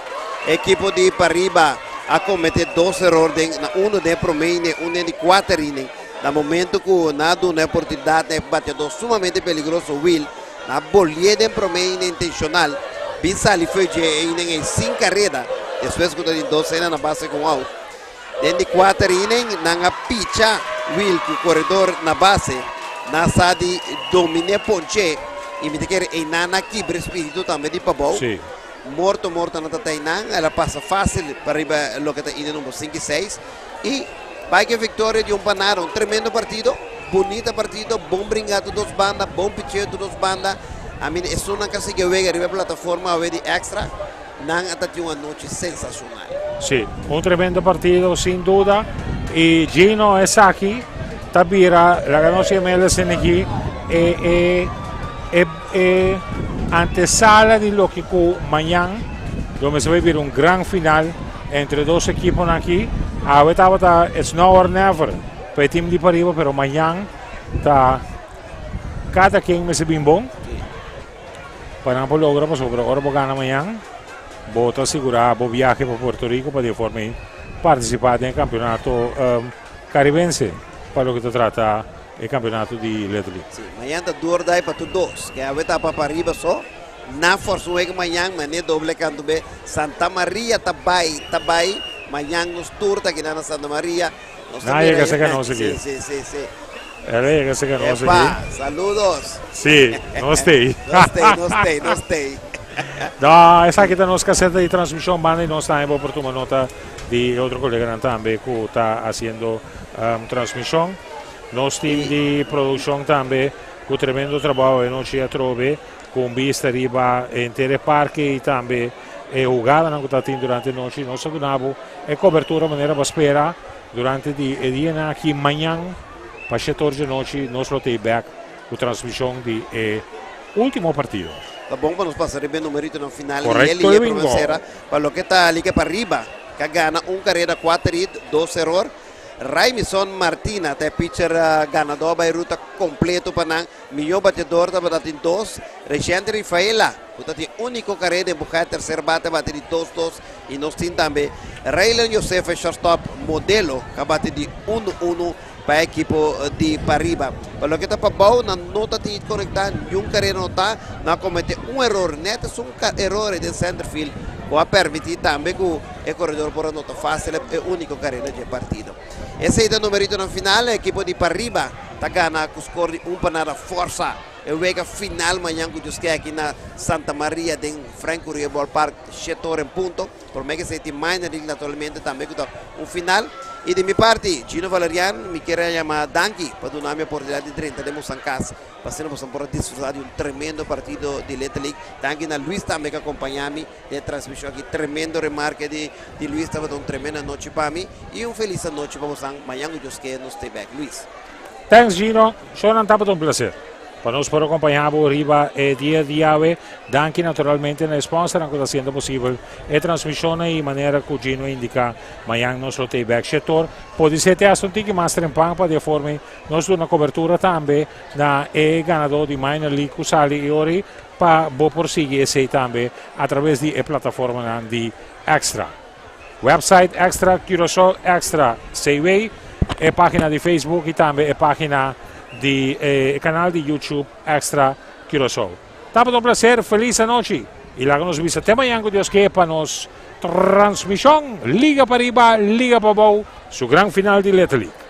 Ekipo di Pariba a comete dos error den na uno den e prome inning, un den di cuater inning. Na momento cu nan a duna e oportunidad na e bateador sumamente peligroso Will, nan a bolié den prome inning intencional, bin sali fo'i dje e inning ei sin careda, despues cu ta tin dos hende na base cu un out. Den di kuater inning nan a picha Will ku koredor na base. Nan sa di dominé ponché i mi ta kere einan a kibra e spiritu tambe di pabou. Sí. Morto morto nan ta ta einan. El a pasa fásil pa riba loke ta inning number sinku i seis. I bai ku e viktoria di un pa nada. Un tremendo partido, bunita partido, bon bringa tur dos banda, bon picheo tur dos banda. A mi esunnan ku a sigui e wega riba e plataforma awe di Extra. Nan a ta tin un anochi sensacional. Sí, un tremendo partido sin duda. Y Gino esaki ta bira, laga nos yama el aquí, e, e, e, e antesala di loke ku mañan, donde se va a vivir un gran final entre dos equipos aki. Awe tabata it's now or never pa e team di pariba, pero mañan ta kada ken mester bin bon. Pa nan por logra pasobra ora bo gana mañan bo ta sigura bo viahe pa Puerto Rico pa di e forma ei partisipá den kampeonato karibense pa loke ta trata e kampeonato di Little League. Si, mañan ta do or die pa tur dos. Ke awe ta pa pariba so. Na forsa un wega mañan, mane doble kantu be. Santa Maria ta bai, ta bai. Mañan nos tur ta kina na Santa Maria. Nos ta Na mira yega serka nos Si, aki. si, si, si. El a yega serka nos Epa, aki. saludos. Si, nos t'ei. Nos t'ei, nos t'ei, nos t'ei. No, esaki ta nos kaseta di transmishon banda i nos tambe bo por tuma nota di e otro koleganan tambe ku ta hasiendo transmishon. Nos team di produkshon tambe ku tremendo trabou e nochi atrobe ku un bista riba henter e parke i tambe e hugadanan ku ta tin durante e nochi. Nos a duna bo e kobertura manera bo a spera durante di e dianan aki. Mañan pa shete or dje nochi nos lo ta bek ku transmishon di e último partido. Ta bon pa nos pasa riba e numeritonan final di e Korekto, liga prome Bingo. sera pa loke ta liga pariba ku a gana un kareda, kuater hit, dos eror. Raimison Martina ta e pitcher ganadó bai ruta kompleto pa nan. Mihó bateador tabata tin dos. Reciente Rifaela ku ta tin úniko kareda en buga e terser bate a bate di dos dos i nos tin tambe Raylan Josefa e shortstop modelo ku a bate di unu unu pa e ekipo di pariba. Pa loke ta pabou nan no ta tin konektá niun kareda no ta. Nan a kometé un eror nèt esun eror den centerfield ku a permití tambe ku E koredor por a nota fásil e úniko kareda dje partido. Esei ta numeritonan final. E ekipo di Pariba ta gana ku skor di un pa nada. Forsa e wega final mañan ku Dios ke aki na Santa Maria den Frank Curiel Ballpark shete ora en punto. Promé ke esei tin Minor League naturalmente tambe ku ta un final. I di mi parti, Gino Valerian, mi kier a yama danki pa duna mi oportunidat di drenta den bosan kas. Pa asina bosan por a disfrutá di un tremendo partido di Little League. Danki na Luis tambe ku a kompañá mi den e transmishon aki. Tremendo remarke di di Luis, tabata un tremendo anochi pa mi i un felis anochi pa bosan. Mañan ku Dios ke nos stay back. Luis. Thanks Gino, shownan tabata un placer pa nos por acompaña bo riba e dia di awe. Danki naturalmente na e sponsornan cu ta haciendo posibel e transmisionnan y manera cu Gino a indica mañan nos lo tey back shetor. Podise te hasta un tiki mas trempan pa di e forma ey nos duna cobertura tambe na e ganador di Minor League cu sali e ora ey pa bo por sigui esey tambe a traves di e plataformanan di Extra. Website Extra Curaçao Extra CW, e pagina di Facebook y tambe e pagina di e canal di YouTube Extra Curaçao. Tabata un placer, feliz anochi y laga nos bisa te mañan cu Dios ke pa nos transmision Liga Pariba, Liga Pabou, su gran final di Little League.